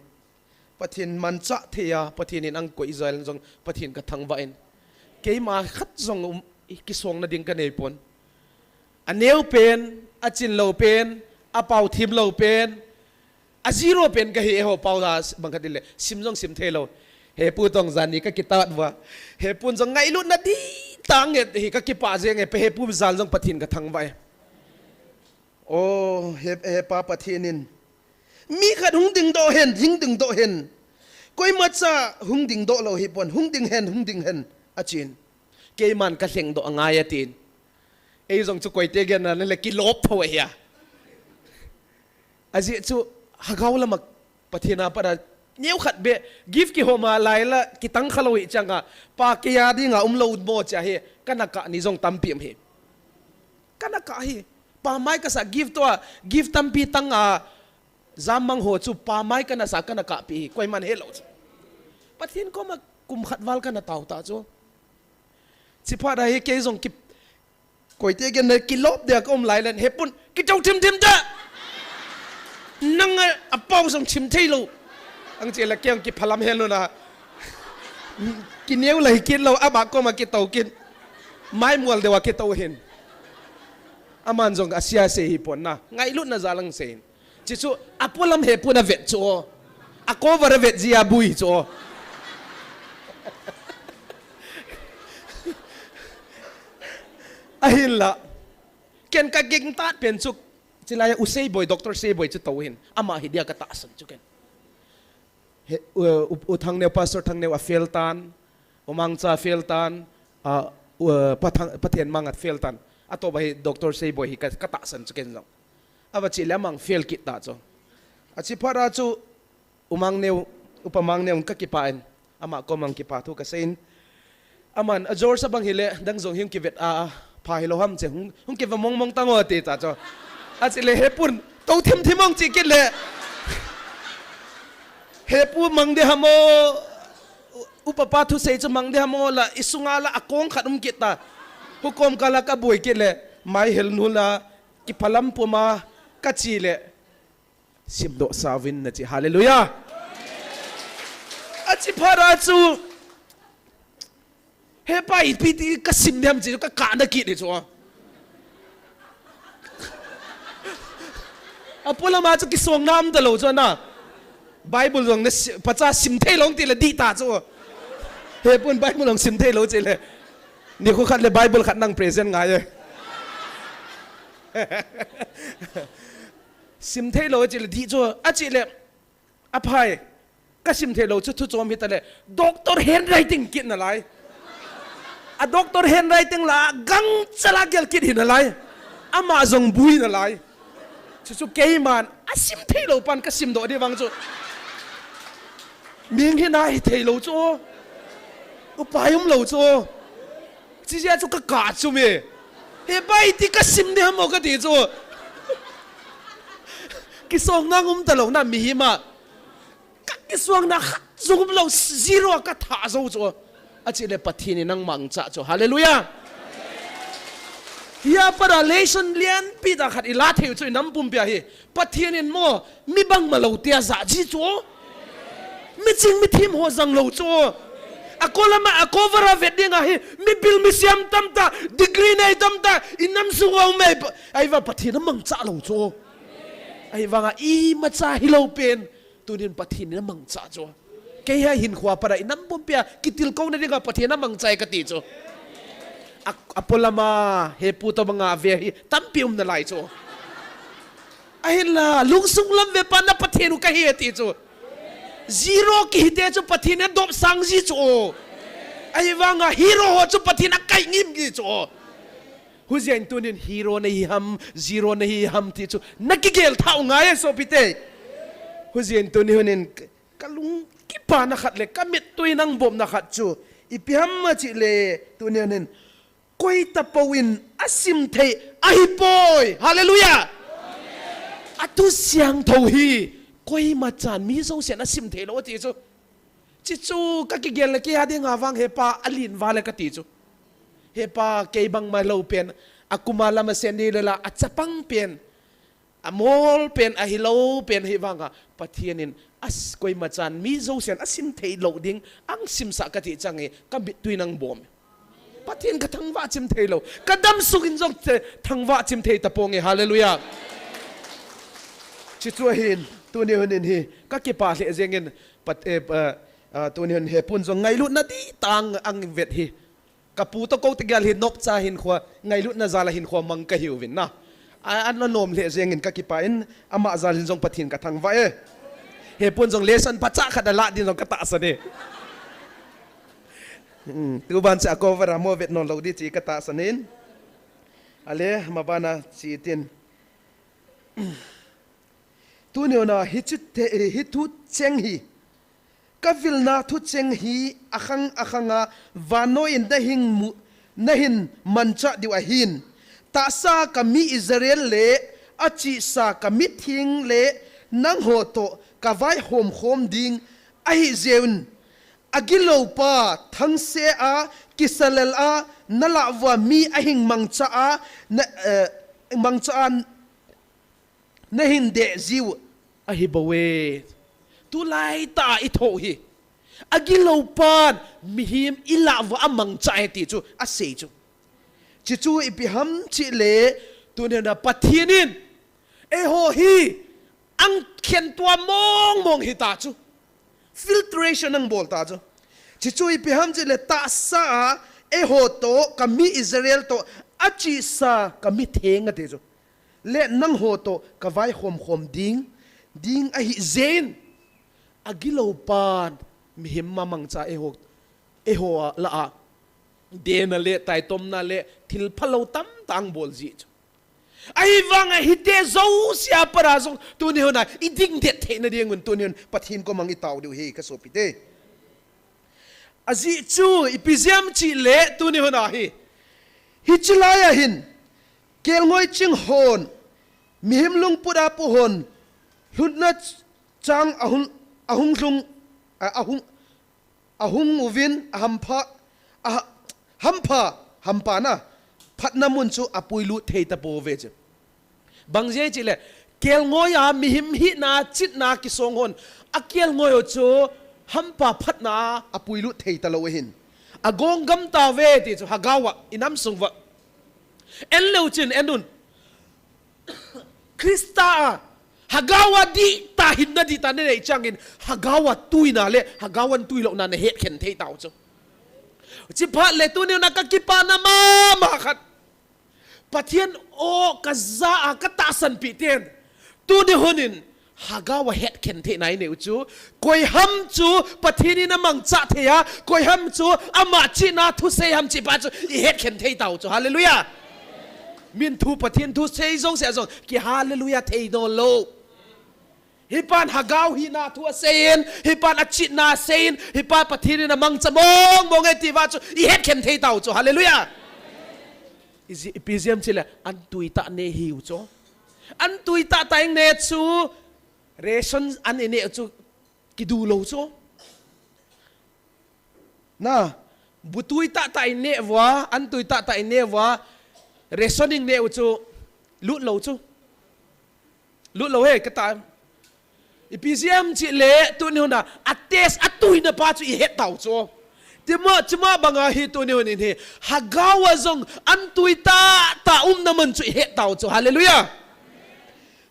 Pathen manchah thei a, Pathen in ang koi jal jong Pathen kathangvah in. Keima khat jong um, kisongna ding kanei pon. Aneo pen, achin lou pen, apao thim lou pen, a zero pen kahi e ho pao da bang kati le, sim jong sim thei lou. Hepu tong jan ni kakitat uva. Hepun jong ngailutna di tang e, hi kakipah jeng e, pe hepu jal jong Pathen kathangvah e. O, he, hepa Pathen in. Mi khat hung dingdoh hen, hung dingdoh hen. Koimacha hung dingdoh lou hi pon, hung ding hen, hung ding hen. Achin. Keiman kalhengdoh angai atin. Ei jong chu koite genna le kilop tho ahi a. Ajeh chu lhagao lama Pathen a pat a neokhat beh gift kihom a lai la kitang kha lou hi chang a, pa kei a dinga umlou mo cha hi, kana kah ni jong tampi um hi. Kana kah hi. Pa mai kasa gift to a, gift tampi tang a, jammang ho chu pa mai kana sa kana kahpi hi, koiman helou chu. Pathen koma kum khat val kana tao ta chu. Chiphat a hi kei jong ki, koite genna kilop dia ka um lai len, hepun, kitou thim thim ta. Nang a, apao jong chim thei lou. Ang che la kei ang kiphalam hen lou na. Kineo la hi kit lou, ama koma kitou kit. Mai mual deuva kitou hin. Aman jong asia sei hi pon na. Ngailutna jal ang sei hin. Chi chu, apolam hepun avet chu. A cover avet jia bui chu. Ahinla. Ken kagingtat pen chu. Chilai a U Seiboi, Doctor Seiboi chu tou hin. Ama hi dia katahsan chu ken. He, u, u, u Thangneo, Pastor Thangneo a fail tan, u Mangcha fail tan, a, u, pa Thang, Pathen Mang a fail tan. Atoh ba hi Doctor Seiboi hi ka, katahsan chu ken jong. Ava chi le amang fail kit ta chu. Achiphat a chu u Mangneo, upa Mangneo kakipah in, ama koma kipa thu kasei in. Aman, a George abang hile, dang jong hung kivet a, a, pha hilou ham che, hung, hung kivet mong mong tango ati ta chu. Achi le hepun, tou thim thim ong chi kit le. Hepu mang de hamo, u, upa pa thusei chu mang de hamo la, isunga la akong khat um kit ta. Hukom kala kaboi kit le, mai hel nu la, kiphalam puma, kachi le. Simdoh sauvin nachi. Hallelujah. Achiphat a chu. Hepa ipi ti kasim dem chi kakah na kit hi chu. Apolam a chu kisong nam talou chu na. Bible jong na si, pacha sim thei lou ti le di ta chu. Hepun Bible jong sim thei lou chi le. Nikho khat le Bible khat nang present ngai e. Sim thei lou chi le di chu, achi le, aphai, kasim thei lou chu thu chom hita le, doctor handwriting kit nalai. A doctor handwriting la, gangcha la gel kit hi nalai. Ama jong bui nalai. Chu chu keiman, asim thei lou pan kasim doh di vang chu. Ming hi na hi thei lou chu. Upai um lou chu. Chi jia chu kakah chu mi. Hepa iti kasim di hamo kati chu. Kisong nang um talou na mihi ma. Ka kisong na khat jong um lou zero a katha jou chu. Achi le Pathen in nang mangcha chu. Hallelujah. Hia para lesson lianpi ta khat ila thei chu inam pumpia hi. Pathen in mo, mi bangma lou tia ja ji chu. Mi ching mi thim ho jang lou chu. A kolama, a cover a vet ding ahi, mi bil mi siam tamta, degree nei tamta, inam sung a um ei, ahivang Pathen a mangcha lou chu. Ahivanga imacha hilou pen, tunin Pathen in a mangcha chu. Kei hi hinkho para inam pumpia, kitilkouna dinga Pathen a mangcha e kati chu. A, apolama, hepu to banga ve hi, tampi um nalai chu. Ahinla, lungsung lam ve pa na Pathen u kahi e ti chu. Zero kihite chu Pathen in adop sang ji chu. Ahivanga hero ho chu Pathen akai ngim ji chu. Hujeng tunin hero nahi ham, zero nahi ham ti chu. Nakigel tha u ngai e sopite. Hujeng tunin hunin kalung kipana khat le, kamittui nang bopna khat chu. Ipi ham achi le, tunin hunin. Koi tapou in asim thei ahipoi. Hallelujah. Athu siangthou hi Koima chan mi jousen asim thei lou ati chu. Chuchu kakigel le kei a dinga vang hepa alen val e kati chu. Hepa kei bangma lou pen, akuma lam asen ni le la, achapang pen, amol pen, ahilou pen hi vanga, Pathen in as koima chan mi jousen asim thei lou ding, ahin simsah kati chang hi, kamit tui nang bom. Pathen kathangvah chim thei lou. Kadam sungin jong te, thangvah chim thei tapong e. Hallelujah. Chuchu ahin, tuni hun in hi, kakipah lheh jengin, Pat-, eh, eh, ah, tuni hun hepun jong ngailutna dihtah in ahin vet hi. Kapu toh kou tegel hi nopcha hinkho, ngailutna jal a hinkho mang kahiuvin na. A, ana nom lheh jengin kakipah in, ama jal in jong Pathen kathangvah e. Hepun jong lesson phacha khat ala din jong katahsan e. Hmm, tuban cha cover a mo vet non lou di chi katahsan in. Ale, mabana chi tin. Tuni hona hichu te, hichu cheng hi. Kavilna thucheng hi akhang akhang a vannoi in nahin mu, nahin manchah diu ahin. Tahsa kami Israel le achihsa kamitheng le nangho toh kavaihom khom ding ahi jeh un. Agilou pa thangse a kisalel a nalah uva mi ahin mangcha a na, eh, mangcha a nahin deh jiu ahi bou e. Tulai tah a ithoh hi. Agilou pan mihem ilah uva amangcha e ti chu asei chu. Chuchu ipi ham chih le tuni hon a Pathen in eiho hi ahin khentuah mong mong hita chu. Filtration ahin bol ta chu. Chuchu ipi ham chih le tahsa a eiho toh kami Israel toh achihsa kamitheng ati chu. Le nangho toh kavaihom khom ding, ding ahi jeh in. Agilou pan mihem amangcha eiho, eiho lah a dehna le taitomna le thil phalou tamtah ahin bol jeh chu. Ahivanga hiti jouse a pat a jong tuni hon a iding det theina dingun tuni hon Pathen koma itao diu ahi kasopite. Ajeh chu ipi jeh ham chih le tuni hon a hi. Hiche lai a hin kelngoi ching hon, mihem lungput a pu hon, lhutna chang ahung, ahung lhung, a, ahung, ahung uvin ahampha, a, hampha, hampana phatna mun chu apuilut thei tapouve chu. Bang jeh chih le, kelngoi a mihem hina, chihna kisong hon, akelngoi u chu hampa phatna a apuilut thei talou ahin. Agong gam tauve ti chu, Hagau a, inam sung uva. En leu chun, en un. Christa a, Hagau a dihtah hinna dihtah nanei changin, Hagau a tuina le, Hagau a tuilouna nahet khen thei tau chu. Chuphat le tuni hon a kakipana mama khat. Pathen o kaja a katahsan pi ten. Tuni hon in, Hagau a het khen theina inei u chu. Koi ham chu Pathen in amangcha thei a, koi ham chu ama chihna thu sei ham chih pa chu ihet khen thei tau chu. Hallelujah. Min thu Pathen thu sei jouse a jong ki hallelujah thei nailou. Hipan Hagau hina thu aseiyin, hipan achihna aseiyin, hipan Pathen in amangcha mong mong e ti pa chu ihet khen thei tau chu. Hallelujah. Iji, ipi jeh ham chih le, an tuitah neh hiu chu. An tuitah tah in neh chu, ration an ineh chu, kidu lou chu. Na, bu tuitah tah in neh uva, an tuitah tah in neh uva, ration in neh u chu, lut lou chu. Lut lou he, kata. Ipi jeh ham chih le, tuni hon a, a test, atuina pa chu ihet tau chu. Tima, tima banga hi tuni hon in hi, Hagau a jong, an tuitah tah umna mun chu ihet tau chu. Hallelujah.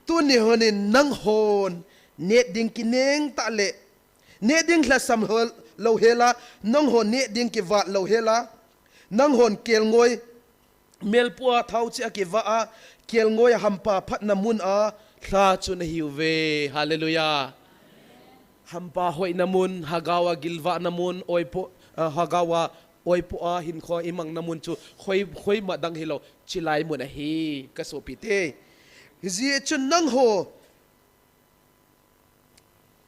Tuni hon in nanghon, neh ding kineng tah le, neh ding lhasam lou hela, nanghon neh ding kivat lou hela, nanghon kelngoi, melpu a thao cheh a kivah a, kelngoi a hampa phatna mun a lha chu nahiuve. Hallelujah. Hampa hoina mun, Hagau a gilvahna mun, oipo, ah, Hagau a oipo a hinkho imangna mun chu khoi, khoi ma dang hilou, chilai mun ahi, kasopite. Hijeh chun nangho,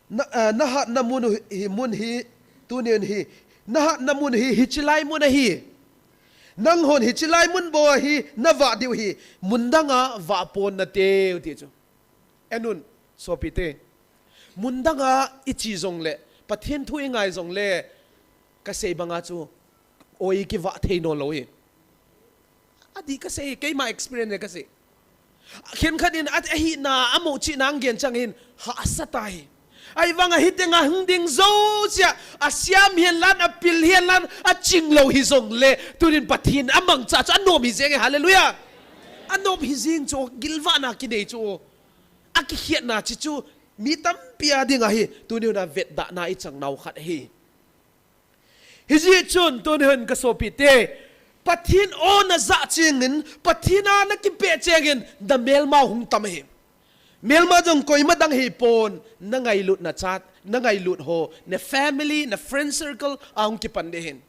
Na, ah, nahatna mun hi, mun hi, tuni hon hi, nahatna mun hi, hichilai mun ahi. Nanghon hichilai mun bou a hi, navah diu hi, mun dang a vah pon nateu ti chu. En un, sopite. Mun danga i chi jongle, Pathen thu i ngai jongle, ka sei banga chu, oi kivah thei naw lo hi. Adih ka sei, keima experience ka sei. Khenkhat in a, ahina, a moh chihna ang gen chang hin, hahsa tai. Ahivanga hitenga hung ding zo chia, a siam hian lan, a pil hian lan, a ching lo hi jongle, tunin Pathen a mangcha chu a nuam hi jeng e, hallelujah. A nuam hi jing chu, gilvahna kinei chu. A kikhiatna chi chu, mi tampi a ding ahi, tuni huna vetdahna i chang nau khat ahi. Hijeh chun tuni hun ka sopite, Pathen aw na zah chengin, Pathen a na kipeh chengin, na melma hung tam ahi. Melma jong koima dang hi pon, na ngailutna chat, na ngailut ho, na family, na friend circle, a hung kipan ding ahin.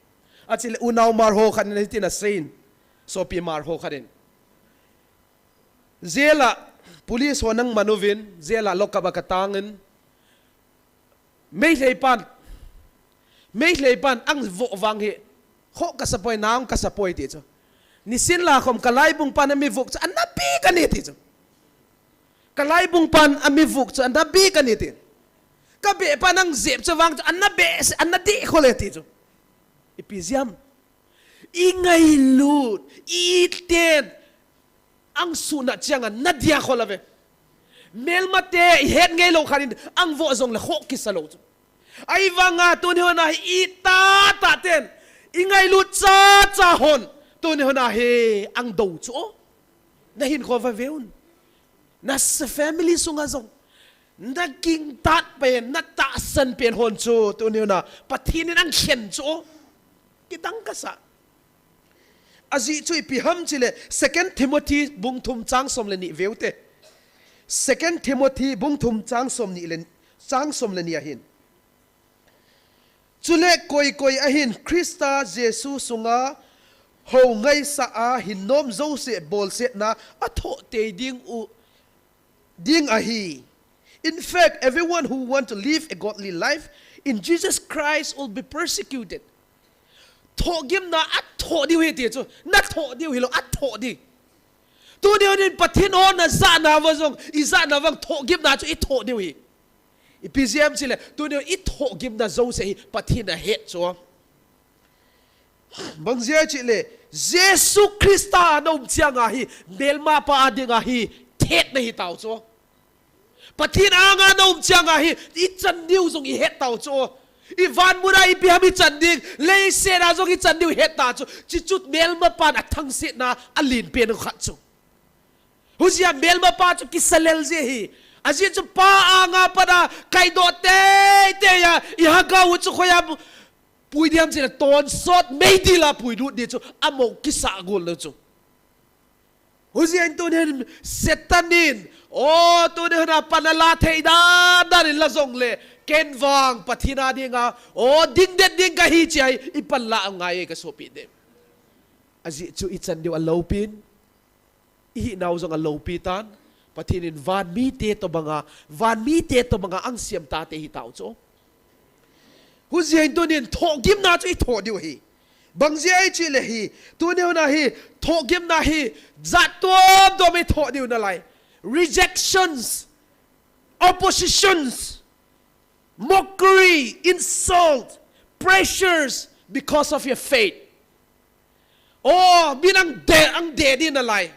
Achile unau mar ho khat in hitin aseiyin, sopi mar ho khat in. Jail a, police ho nang man uvin, jail a lock up a ka tangin. Meitei pan, Meitei pan ang voh vang hi, kho ka sapoi, nang ka sapoi ti chu. Nisin la khom ka laibung pan a mi vuk chu, ana bi ka ni ti chu. Ka laibung pan a mi vuk chu, ana bi ka ni ti. Ka beh pan ang zep chu vang chu, ana beh, ana di kho le ti chu. Ipi jeh ham. I ngailut, i ten, ang suna chianga na dia kho love. Melmate i het ngei lo khanin, ang voh jongle kho kisa lo chu. Ahivanga tuni huna hi i tata ten, i ngailut chacha hon, tuni huna hi ang do chu. Na hinkho va veun. Na sa family sunga jong. Na kingtat pen, na tahsan pen hon chu, tuni huna, Pathen in ang khen chu. Kidang kasa. Ajeh chu ipi ham chile, Second Timothy bung thum chang som le ni veute. Second Timothy bung thum chang som ni le, chang som le ni ahin. Chule koi koi ahin Christa Jesu sunga ho ngaisah a hin nom jouse bolsetna a thoh tei ding u ding ahi. In fact, everyone who want to live a godly life in Jesus Christ will be persecuted. Thohgimna a thoh diu hi ti chu, na thoh diu hi lo, a thoh di. Tuni huna hin Pathen aw na zahna va jong, i zahna vang thohgimna chu i thoh diu hi. Ipi jeh ham chile, tuni huna i thohgimna jouse hi Pathen a het chu. Bang jeh ham chile, Jesu Christa a na um chianga hi, melmapa a dinga hi, thet na hi tau chu. Pathen anga na um chianga hi, i chan diu jong i het tau chu. I van muna ipi ham i chan ding, leiset a jong i chan diu i het ta chu. Chuchu melmapan a thangsetna a len pen khat chu. Hujia melmapa chu kisa lel jeh hi. Ajeh chu pa anga pat a kaidoh teitei a, i hagau chu khoia pui diam chile tonsot meidil a puilut di chu, amo kisa gol lo chu. Hujia in tuni hin Satan in, o, tuni huna pan a la thei dan dan in la jongle, ken vang Pathen a dinga, o, dingdet ding kahi chi ahi, i pan la angai e ka sopite. Ajeh chu i chan diu a loupin, i hinau jong a loupi tan, Pathen in van mite tobanga, van mite tobanga ang siam tate hi tau chu. Hujia in tuni hin thohgimna chu i thoh diu hi. Bang jeh ham chile hi, tuni huna hi, thohgimna hi, jat tuam tuam i thoh diu nalai. Rejections, oppositions, mockery, insult, pressures because of your faith. O, min ang de, ang de di nalai.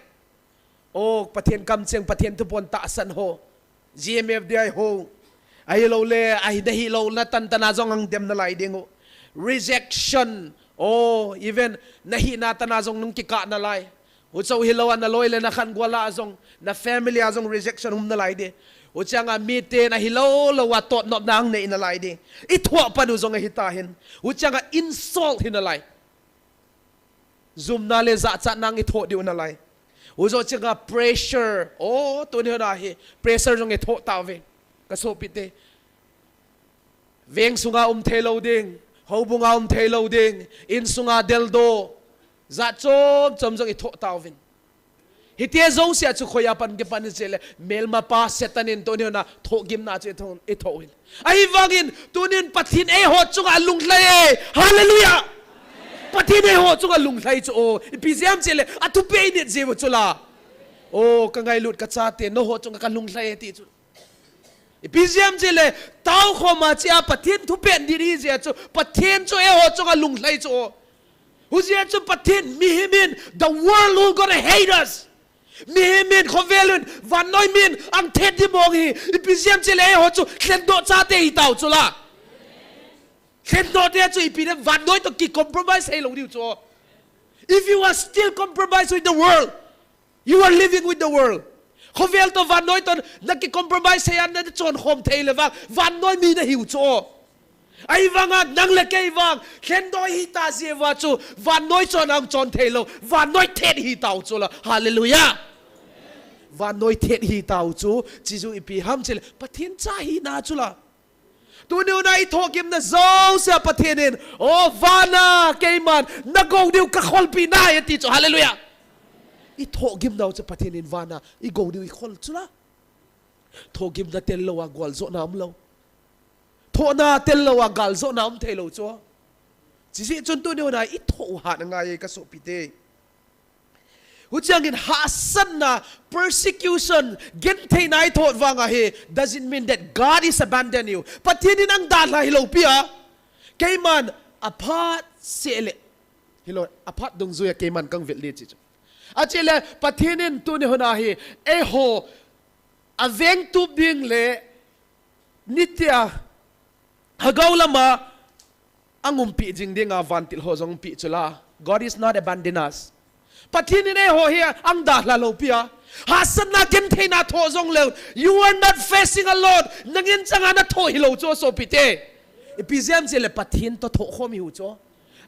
O, Pathen kamcheng, Pathen thupon tahsan ho. G M F D I ho. Ahilou le, ahi na hilou na tan tan a jong ang dem nalai ding u. Rejection. O, even na hina tan a jong nung kikah nalai. Huchu hilou a na loi le na khan gual a jong, na family a jong rejection um nalai di. Huchianga miten ahilou lou a totnopna ang nei nalai di. I thoh pan u jong ahi ta hin. Huchianga insult hi nalai. Jumna le jachatna ang i thoh diu nalai. Huchu chianga pressure. O, tuni huna hi. Pressure jong i thoh tauve. Ka sopite. Veng sunga um thei lou ding. Houbunga um thei lou ding. In sunga deldo. Jat chom chom jong i thoh tauvin. Hiti jouse a chu khoia pan kipan chile, melmapa Satan in tuni huna thohgimna chu i thoh, i thoh hin. Ahivangin, tunin Pathen eiho chunga alunglhai e. Hallelujah! Pathen eiho chunga lunglhai chu o. Ipi jeh ham chile, a thupeh i nit jeh u chu la. O, ka ngailut ka chate, nangho chunga ka lunglhai e ti chu. Ipi jeh ham itile, taokhom a chea Pathen thupeh ding ihi jeh chun, Pathen chu eiho chunga lunglhai chu. Hijeh chun Pathen mihem in, the world will gonna hate us. Mihem in, khovel in, vannoi min, ang thet ding mong hi. Ipi jeh ham itile eiho chu, lhendoh chate hitau chu la. Lhendoh te chu ipi le vannoi toh kicompromise hilou diu chu. If you are still compromised with the world, you are living with the world. Khovel toh vannoi toh nakicompromise hi a nachonkhom thei le vang, vannoi mi nahiu chu. Ahivanga nang le kei vang, lhendoh hita jeh uva chu, vannoi chon a hung chon theilou, vannoi thet hitau chu la. Hallelujah. Vannoi thet hitau chu, chuchu ipi ham itile, Pathen cha hina chu la. Tuni hun a ithohgimna jousea Pathen in, o vana keiman, nagou diu kakholpi nai ati chu, hallelujah. Ithohgimnau chu Pathen in vana, igou diu ikhol chu la. Thohgimna tel lou a galjona umlou. Thohna tel lou a galjona um theilou chu. Chujeh chun tuni hun a ithoh u hat angai e kasopite. Huchiangin hahsatna, persecution, gentheina ithoh vang ahi, doesn't mean that God is abandon you. Pathen in ang dalha hilou pi a. Keiman aphat seh le. Hilou, aphat dungjuia keiman kang vel ding chu. Achule, Pathen in tuni hun a hi, eiho, avengtup ding le, nitia, lhagao lama, ang umpi jing dinga vantil ho jong umpi chu la. God is not abandon us. Pathen in eiho hi ang dalha lou pi a. Hahsatna gentheina thoh jongleu. You are not facing alone. Nangin changa nathoh hilou chu sopite. Ipi jeh ham itile Pathen toh thohkhom ihiu chu.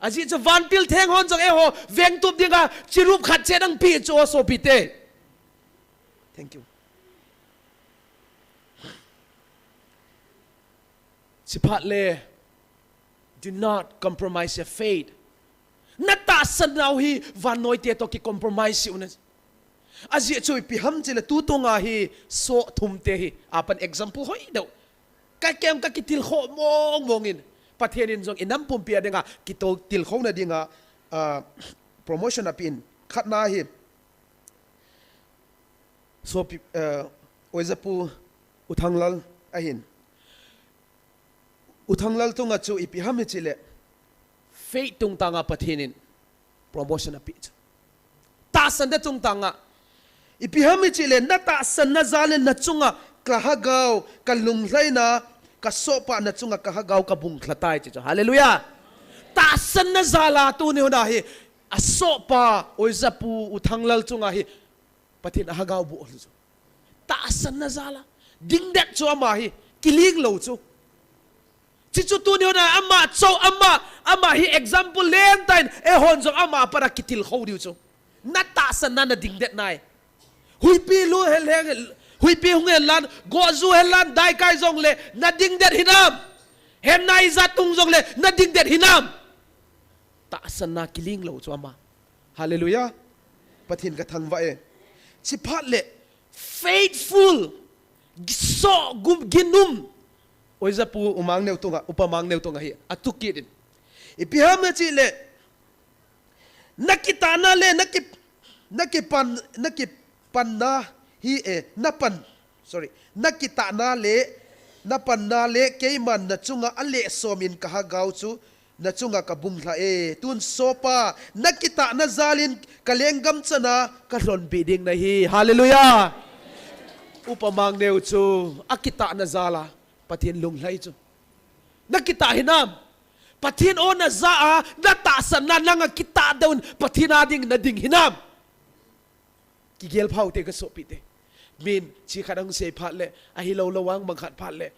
Ajeh chu vantil theng hon jong eiho vengtup dinga chirup khat cheh dang pi chu sopite. Thank you. Chuphat le, do not compromise your faith. Natahsan nau hi vannoi te toh kicompromise hiuvin. Ajeh chu ipi ham itile tutung a hi soh thum te hi. Apan example hoi deu. Ka kem kakitilkhou mong mong in. Pathen in jong inam pumpi a dinga, kitilkhouna dinga, ah, promotion apen. Khatna hi. Sopi, eh, Oijapu U Thanglal ahin. U Thanglal tunga chu ipi ham itile. Faith tungtanga Pathen in promotion ape chu. Tahsanna tungtanga. Ipi ham itile, natahsanna jal in nachunga kalhagao, kalunglhaina, kasohpana chunga kalhagao kabung lha tai chu. Hallelujah. Tahsanna jal a tuni hun a hi. Asohpa, Oijapu U Thanglal chunga hi. Pathen in alhagao boh lhu chu. Tahsanna jal a. Dingdet chu ama hi. Kiling lou chu. Chuchu tuni hun a ama chu ama, ama hi example lentah in eihon jong ama a pat a kitilkhou diu chu. Natahsanna nadingdet nai. Huipi lu hen hen, huipi hung hen lang, goju hen lang, daikai jongle, nadingdet hinam. Hemna ijat tung jongle, nadingdet hinam. Tahsanna kiling lou chu ama. Hallelujah. Pathen kathangvah e. Chuphat le, faithful, sohgum ginum. Oijapu U Mangneo tunga, Upa Mangneo tunga hi, atu kit in. Ipi ham itile, nakitahna le, naki, nakipan, nakipanna hi e, napan, sorry, nakitahna le, napanna le, keiman nachunga alehsom in kalhagao chu, nachunga kabung lha e, tun sohpa, nakitahna jal in kalenggam chana kalhonpi ding nahi. Hallelujah. Upa Mangneo chu, akitahna jal a, Pathen lunglhai chu. Nakitah hinam. Pathen o naja a, natahsanna nanga kitah deuh in, Pathen a ding nading hinam. Kigel phau te kasopite. Min, chi khat ahung sei phat le, ahilou lou vang bang khat phat le.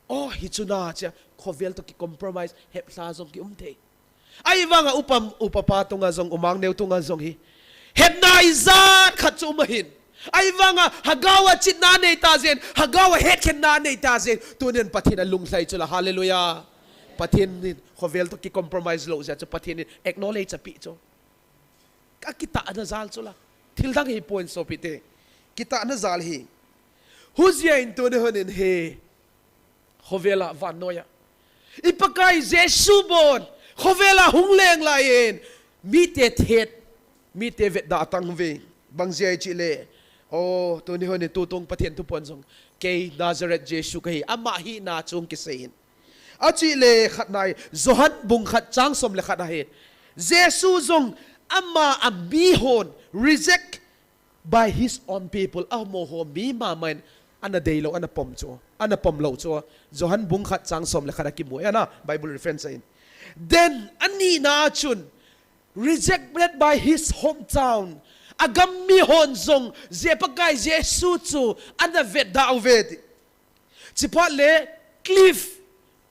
O, hichu na chia, khovel toh kicompromise, heplha jong kium thei. Ahivanga upa, upa pa tunga jong, U Mangneo tunga jong hi. Hetna ijat khat chu um ahin. Ahivanga lhagao a chitna neita jeng, lhagao a hetkhenna neita jeng. Tunin Pathen alunglhai chu la, hallelujah. Pathen in khovel toh kicompromise lou jeh chu Pathen in acknowledge ape chu. Akitahna jal chu la. Thil dang hi point sopite. Kitahna jal hi. Hujeh in tuni hun in hi. Khovel a vannoi a. I Pakai Jesu bon. Khovel a hung leng lai in. Mite thet. Mite vetda atang uve. Bang jeh ham itile. O, tuni hun in tutung Pathen thuphon jong. Kei Nazareth Jesu kahi, ama hina chu kisei in. Achi le khat nai, Johan bung khat chang som le khat ahi. Jesu jong ama a mihon reject by his own people. Amaho mi mamain ana deilou, ana pom chu, ana pom lou chu. Johan bung khat chang som le khat a kimu e, ana Bible reference ahin. Then, anina chun, rejected by his hometown. Agam mihon jong, je Pakai Jesu chu, ana vetda uve ti. Chiphat le cliff,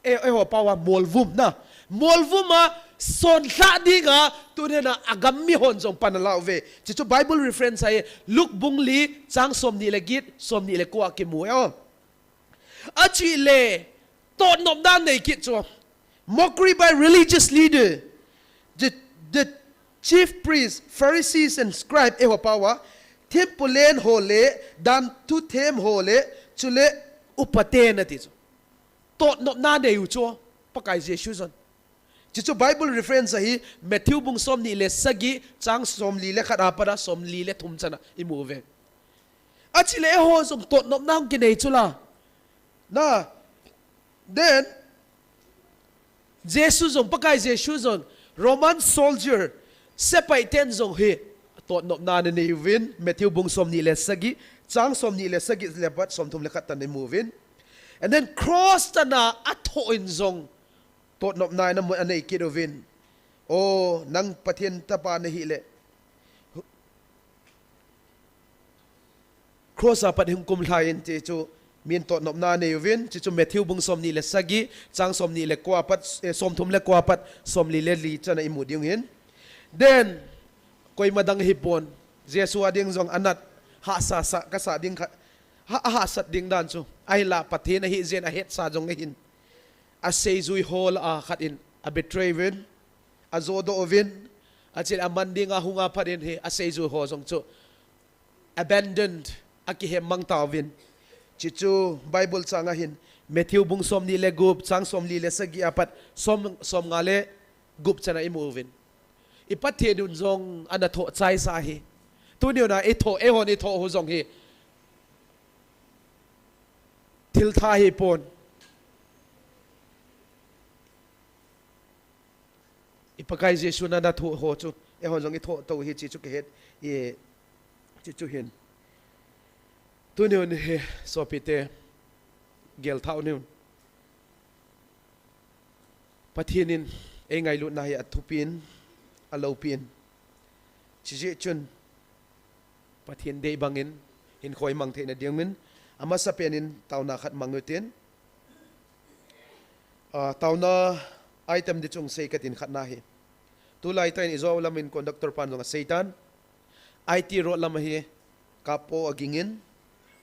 e, eiho paova molvum na. Molvum a sonlha dinga, tunia agam mihon jong pan ala uve. Chichu Bible reference ahi, Luke bung li, chang som ni le get, som ni le ko a kimu e. Achi le, totnopna nei kit chu. Mockery by religious leader, the, the chief priests, Pharisees and scribes, eiho paova, thempulen ho le, dan thu them ho le, chule upaten ati chu. Totnopna nei u chu, Pakai Jesu jong. Chichu Bible reference ahi, Matthew bung som ni le sagi, chang som li le khat a pat a som li le thum chana imu uve. Achi le eiho jong totnopna hung kinei chu la. Na, then, Jesu jong, Pakai Jesu jong, Roman soldier, sepaiten jong hi, totnopna ana nei uvin, Matthew bung som ni le sagi, chang som ni le sagi le pat, som thum le khat tan imu uvin. And then cross tana athoh in jong, totnopna ana mu-, anei kit uvin. O, nang Pathen tapa nahi le. Cross a pat hung kumlha in ti chu min totnopna nei uvin, chichu Matthew bung som ni le sagi, chang som ni le ko a pat, eh, som thum le ko a pat, som li le li chana imu ding hin. Then, koima dang hipon, Jesu a ding jong anat, hahsa sa, kasa ding kha, ha, ahahsat ding dan chu. Ahinla Pathen ahi jeh in ahetsa jong ahin. Aseijui ho lah a khat in, abetray uvin, ajodoh uvin, achi le aman dinga hunga phat in hi, aseijui ho jong chu abandoned, akihem mang tauvin. Chichu Bible chang ahin, Matthew bung som ni le gup, chang som li le sagi a pat, som, som nga le gup chana imu uvin. I Pathen un jong ana thoh chaisa hi. Tuni un a ithoh, eihon ithoh u jong hi. Thil tha hipon. I Pakai Jesu in ana thoh ho chu, eihon jong ithoh tou hi chi chu kihet, i chi chu hin. Tuni un hi sopite, gel thau ni un. Pathen in eingailutna hi athupin, aloupin. Chijeh chun, Pathen dei bangin, hinkho imang theina dingin, amasapen in taona khat mang utin, ah, taona item di chung sei katin khatna hi. Tulai tah in ijo lam in conductor pan jong asei tan. I T road lam ahi, kap po aging in,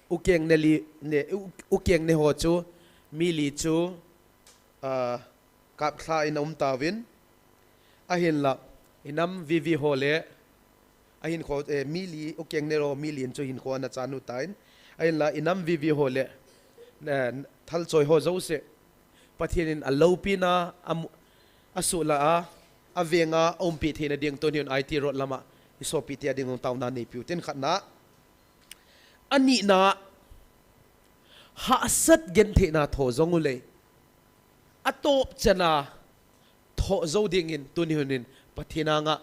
ukeng ne li, ne, u-, ukeng ne ho chu, mi li chu, ah, kap lha in aum tauvin, ahinla, inam vivi ho le, ahinkho, eh, mi li, ukeng ne ho, mi li in chu hinkho ana chan u tan, ahinla, inam vivi ho le, eh, thalchoi ho jouse, Pathen in aloupina, am-, asuhla a, avenga, aumpi theina ding tuni un I T road lama, isopite a ding taona neipiu tin khatna. Anina, hahsat gentheina tho jong u le, atop chana tho jou dingin tuni hun in Pathen anga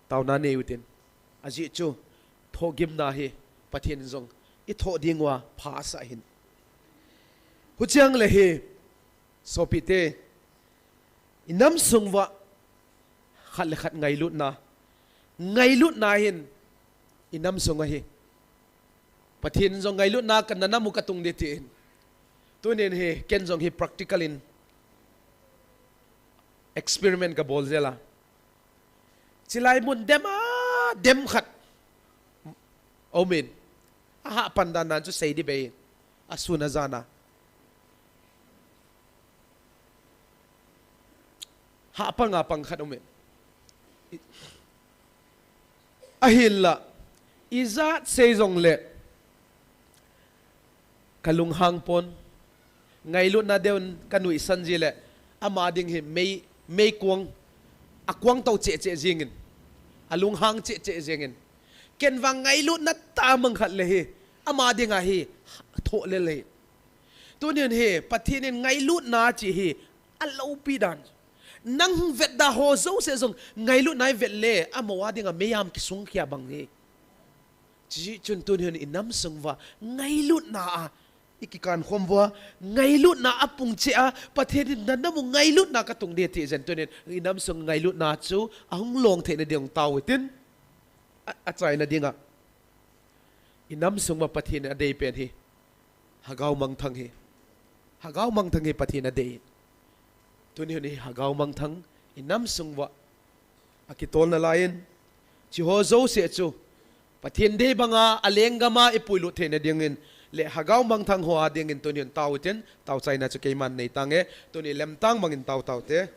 taona nei utin. Ajeh chu, thohgimna hi Pathen jong ithoh ding uva pha asah hin. Huchiang le hi, sopite, inam sung uva khat le khat ngailutna, ngailutna hin inam sung ahi. Pathen jong ngailutna kana nam u katung ding tin. Tunin hi, ken jong hi practical in experiment kabol jel a. Chilai mun dem a, dem khat. Aum in. Ahahpan dan dan chu sei ding bei. Asun ajan a. Hahpang a pang khat aum in. Ahinla, ijat sei jong le, kalunghang pon, ngailutna deuin kanuisan ji le, ama ding hi mei, meikuang, akuang tou cheh cheh jingin, alunghang cheh cheh jingin. Ken vang ngailutna tamang khat le hi, Ama dinga hi thoh lel ahi. Tunin hi Pathen in ngailutna chi hi aloupi dan. Nang vetda ho jouse jong ngailutna ivet le, amaho dinga mei-am kisung khia bang hi. Chuchun tunin i namsung uva ngailutna a ikikan khom uva, ngailutna a pungcheh a, Pathen in nang namu ngailutna katung ding ti jen tunin i namsung ngailutna chu ahung long theina ding tao hitin. A, achaina dinga, i namsung uva Pathen in adei pen hi Hagao Mangthang hi. Hagao Mangthang hi Pathen in adei. Tunin hi Hagao Mangthang i namsung uva akitol nalaiyin, chi ho jouse chu Pathen dei banga alenggam a ipuilut theina dingin le Hagao Mangthang ho a dingin tunin tao hitin, taochaina chu keiman nei tange, tunin lemtang bangin tao taute.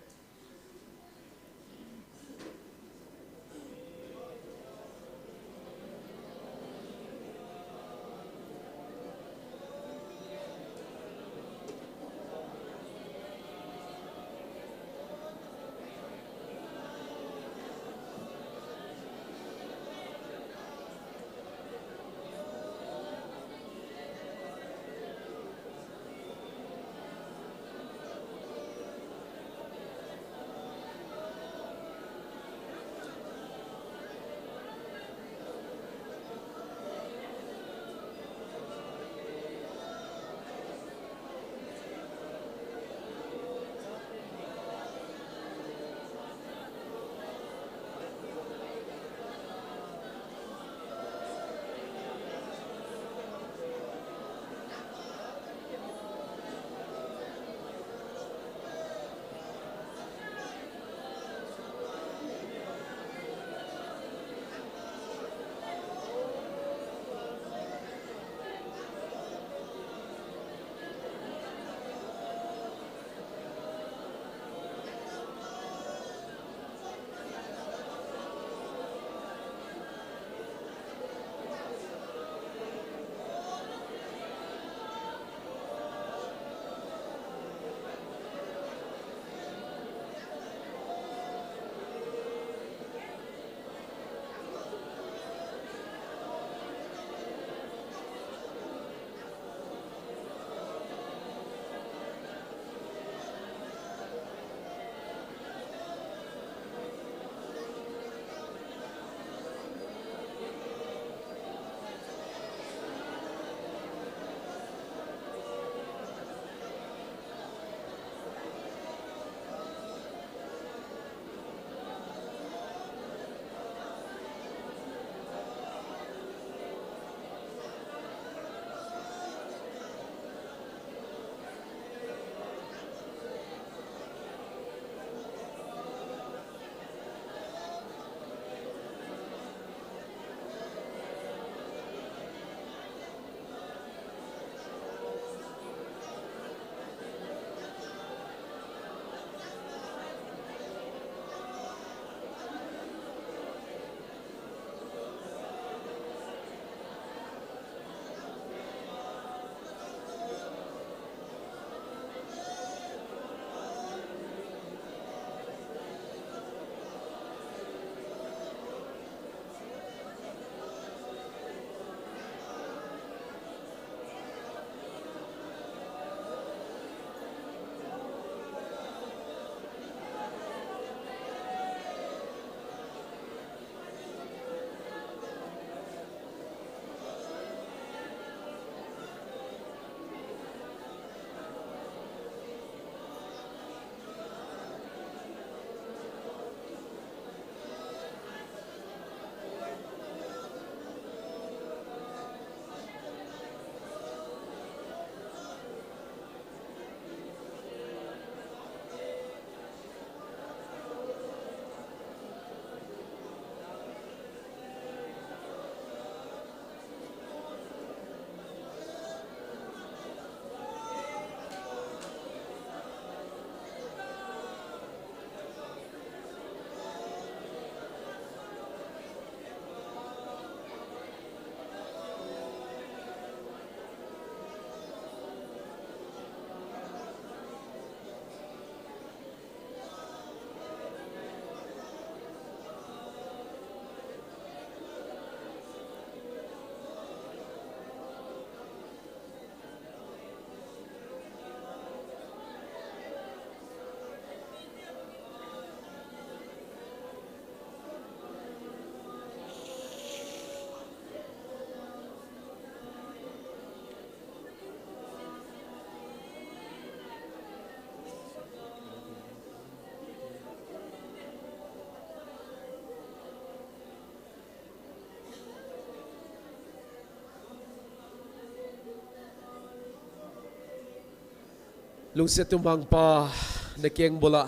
Lungset tumhang Pa, na keng bula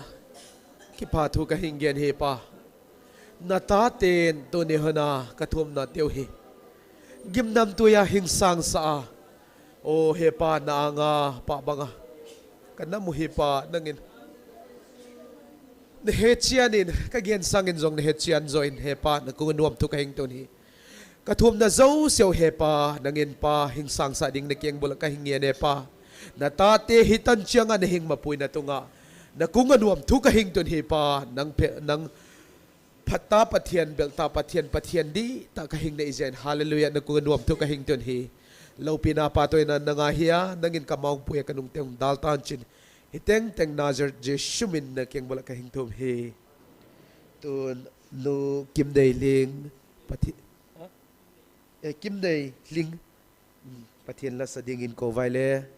kipathu ka hing gen hi Pa. Na taten tuni huna ka thumna teu hi gimnamtui a hing sangsa a, o he Pa, na anga pa banga ka namu hi Pa, nangin na hechian in, ka gen sangin jong na hechian jo in he Pa, na kung a nuamthu ka hing tun hi. Ka thumna jouse u he Pa, nangin Pa hing sangsa ding na keng bula ka hing ngen e Pa. Na tate hitan chianga na hing mapui na tunga na kung a nuamthu ka hing tun hi Pa, nang phe, nang phatta Pathian, belta Pathian, Pathian dihtah ka hing na i jen. Hallelujah, na kung a nuamthu ka hing tun hi. Loupina Pa toina na nga hi a, nangin ka maopui a ka nungte hung dal tan chin. Hi tengteng Nazareth Jesu min na keng bula ka hing thum hi. Tun Nu Kimnei Ling, Pathi-, eh, Kimnei Ling, mm, Pathian la sa dingin ko vai le.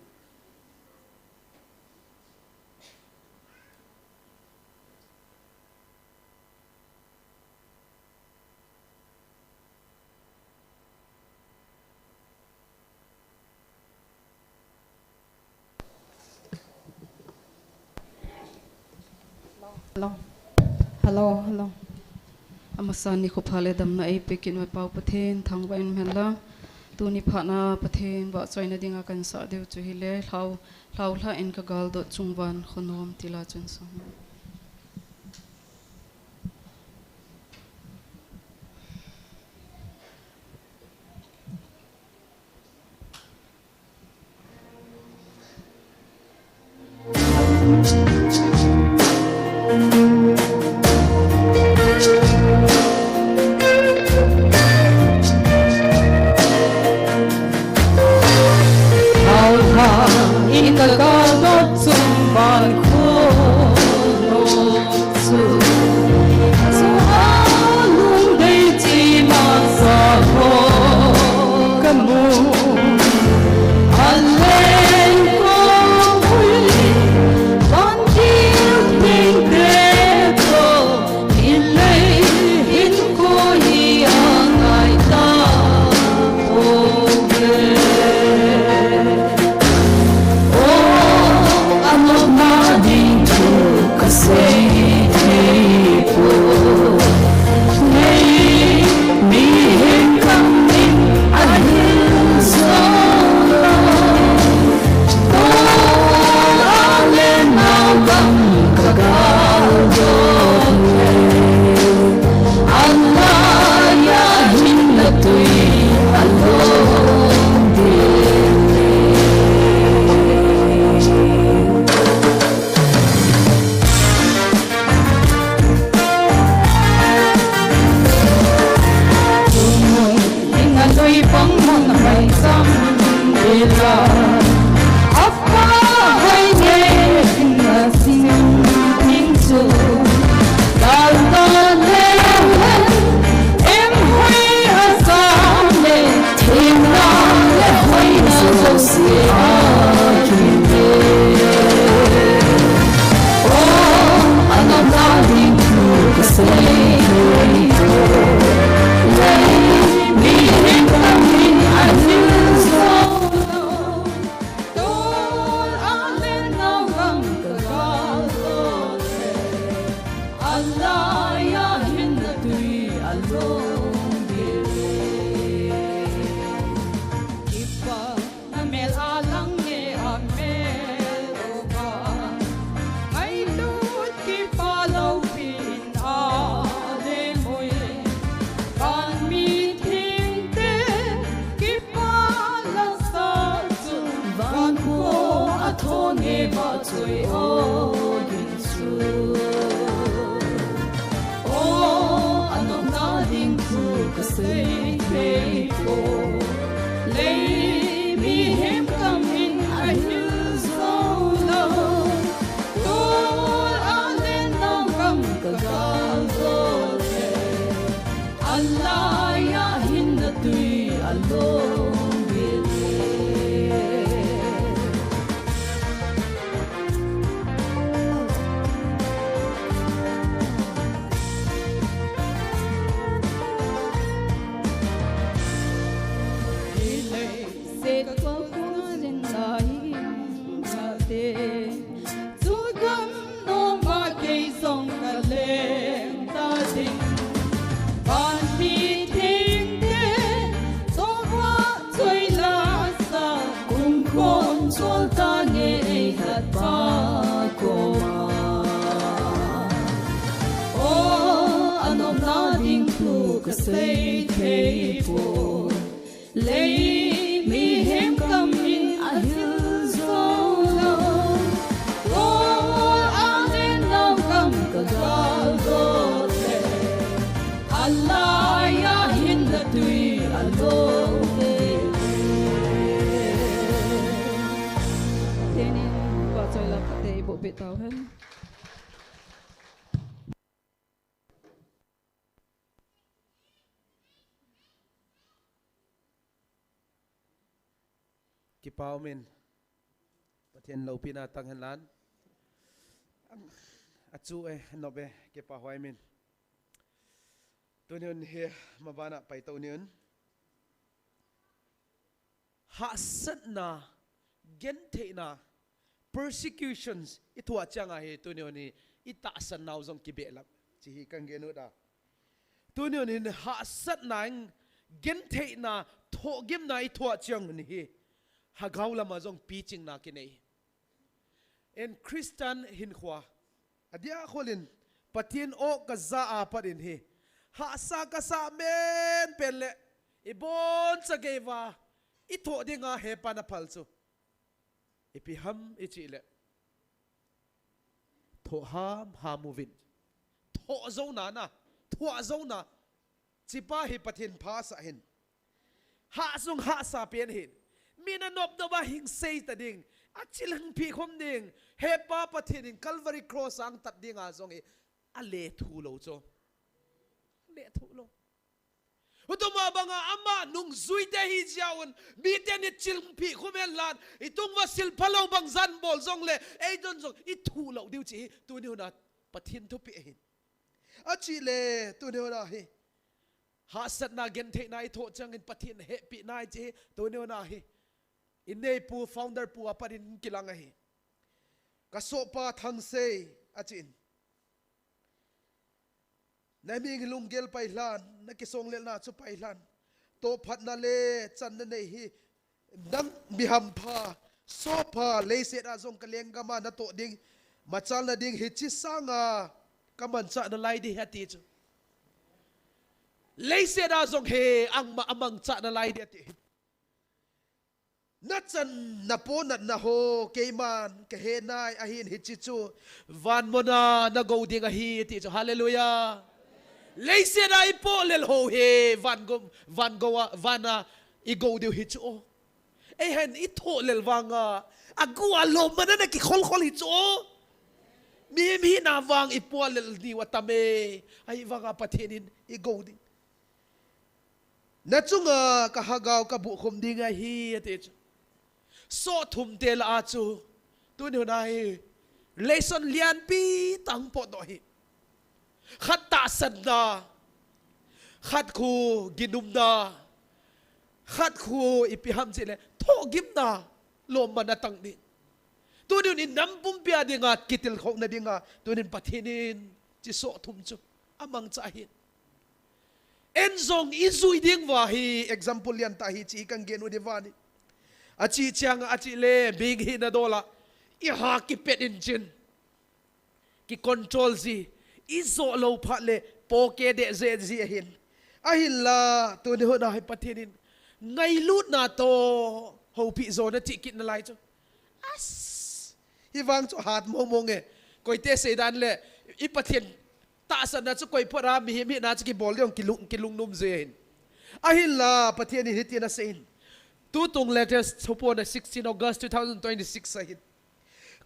Hello. Hello, hello. Amasan nikho pha le damna eipe kit nau Pa Pathen thangvah in um hen lang. Tuni phat na Pathen vahchoina dinga kan sah diu chu hile, lhau, lhau lha in ka galdot chungvang khonom ti la chun song. Pa koma. O, anopna ding thu kasei thei poi. Lei mihem kam in ahil jou lou. Kol a ngen lou gam ka gal dot le. Alai a hin na tui a lo. Tenin pa choi la ka te bo be tau hen. Kipa umin. Pathen loupina tang hen lan. Achu e, nop e, kipa huai min. Tuni hun hi mabana pai to ni un. Hahsatna, gentheina, persecutions, i thuah chiang a hi tuni hun hi i tahsan nau jong kibehlap. Chi hi kan gen u da. Tuni hun hin hahsatna in gentheina, thohgimna i thuah chiang hun hi. Hagau lama jong pichingna kinei. En Christian hinkhua. Adia kholin Pathen o ka ja a pat in hi. Hahsa ka sa men pen le. I bon cha gei va. I thoh dinga he pan a phal chu. Ipi ham i chi le. Thoh ham ham uvin. Thoh zo na na. Thoh zo na. Chipa hi Pathen pha sa hin. Hah sung hah sa pen hin. Min a nop nop a hing sei ta ding. A chil hing phi khum ding. He pa Pathen in Calvary Cross ang tat ding a zong hi. A le thu lo cho. Le thu lo. Utuma banga ama nung zui te hi ziaun. Mi te ni chil hing phi khum hen lan. I tung va sil pha lo bang zan bol zong le. Ei don zong. I thu lo diu chi hi. Tu ni huna Pathen thu pi hin. A chi le. Tu ni huna hi. Hahsatna gentheina i thoh changin Pathen hehpihna i chi hi, tuni huna hi. I neipu, founder pu a panin kilang ahi. Ka sohpa Thangsei a chi in. Na ming lunggel pai hlan, na kisonglelna chu pai hlan. Tohphatna le channa nei hi, Nang mi hampha, sohpha, leiset a zong ka lenggam a na toh ding, machalna ding hichi sanga ka manchah nalai ding hi ati chu. Leiset a zong hi angma a mangchah nalai ding ati. Na chan na ponatna ho, keiman ka he nai ahin hichi chu, van mona na go ding ahi ati chu. Hallelujah. Leiset a i poh lel ho hi, van go, van go a, van a i go diu hi chu. Ei hen i thoh lel vanga, a gu a lom mana na kikhol khol hi chu. Mihem hina vang i pual lel diu a tam e, ahi vanga Pathen in i go ding. Na chunga ka hagau ka buhkhum ding ahi, ati chu. Soh thum te la a chu. Tuni huna hi. Lesson lianpi tang pot doh hi. Khat tahsanna. Khat khu ginumna. Khat khu ipi ham chih le. Thohgimna. Lom mana tang ding. Tunin in nam pumpi a dinga kitilkhouna dinga. Tunin Pathen in chi soh thum chu. A mangcha hin. En zong i zui ding va hi example lian ta hi chi kan gen u di vani. A chi chiang a chi le bing hi na dola. I ha kipet in chin. Ki control zi. I zo lo phat le po ke de ze zi ahin. Ahin la tuni huna hi Pathen in. Ngailutna to hopi zo na chi kit nalai chu. As. Hi vang chu hat mong mong e. Koite seidan le. I Pathen tahsanna chu koi phot a, mihem hina chu kibol ding kilung, kilungnum zen. Ahinla, Pathen in hitin asei in. Tutung letters, Thupona sixteen August two thousand twenty-six ahin.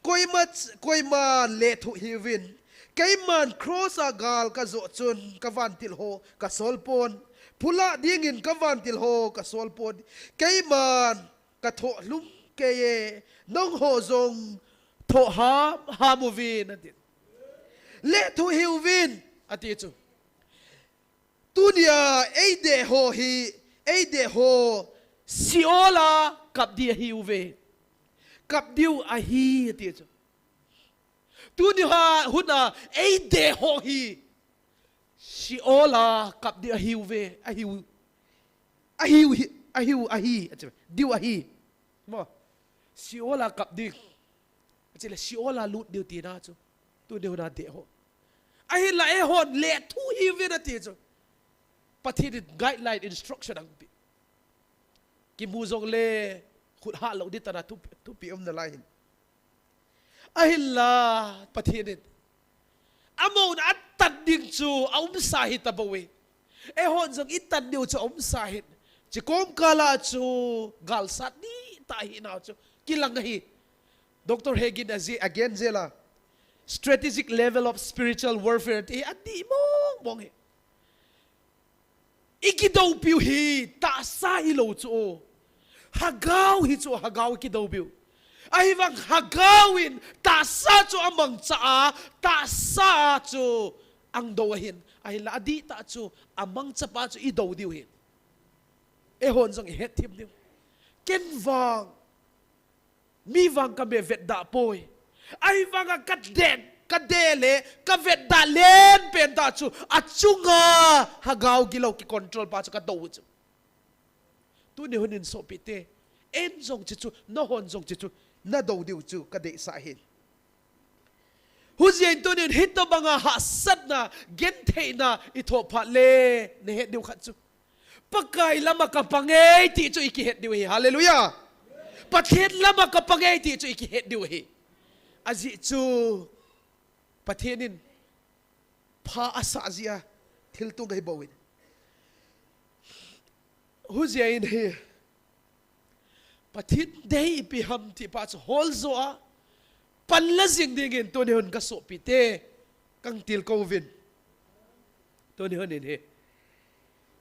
Koima, koima lethuh hiuvin. Keiman cross a gal ka zoh chun ka vantil ho ka sol pon. Phula dingin ka vantil ho ka sol pon. Keiman ka thoh hlum kei e, nangho zong thoh ham, ham uvin, ati. Lethuh hiuvin, ati chu. Tunia, ei deh ho hi, ei deh ho, Sheol a kap di ahiuve. Kap diu ahi, ati chu. Tuni ha, huna, ei deh ho hi, Sheol a kap di ahiuve, ahiu, ahiu, hi, ahiu, ahi, ati, diu ahi. Mo, Sheol a kap di. Chule Sheol a lut diu tina chu. Tuni hun a dei ho. Ahinla eihon lethuh hiuvin ati chu. Pathen in guideline instruction ahin pe. Kimu jongle khut hah lou ding tina thupi, thupi um nalai hin. Ahinla Pathen in amahon atan ding chu aumsa hita bou e. Eihon jong itan diu chu aumsa hin. Hiche komkal a chu galsat dihtah ahinau chu kilang ahi. Doctor Hagin a jih, a gen jel a, strategic level of spiritual warfare ti hi adih mong mong hi. Ikidoupiu hi tahsa hilou chu. Lhagao hi chu, lhagao ikidoupiu. Ahivang lhagao in tahsa chu amangcha a, tahsa chu angdou ahin. Ahinla adihtah chu amangchapa chu idou diu ahin. Eihon jong ihet them diu. Ken vang, mi vang kave vetda poi. Ahivanga kadei, kadei le, kavetda lenpen tah chu, achunga lhagao gilou kicontrol pa chu kadou chu. Tuni hun in sopite, ei'n jong hiche chu, nahon jong hiche chu, nadou diu chu kadeisah ahi. Hijeh in tuni hin hitobanga hahsatna, gentheina ithoh phat le, nahet diu khat chu, Pakai lama kapang e ti chu ikihet diu ahi. Hallelujah. Pathen lama kapang e ti chu ikihet diu ahi. Ajeh chu Pathen in pha asah jeh a thiltung ahi bou in. Hijeh in hi Pathen dei ipi ham ti pa chu holjo a panla jing dingin tuni hun kasopite, kahin tilkhouvin. Tuni hun in hi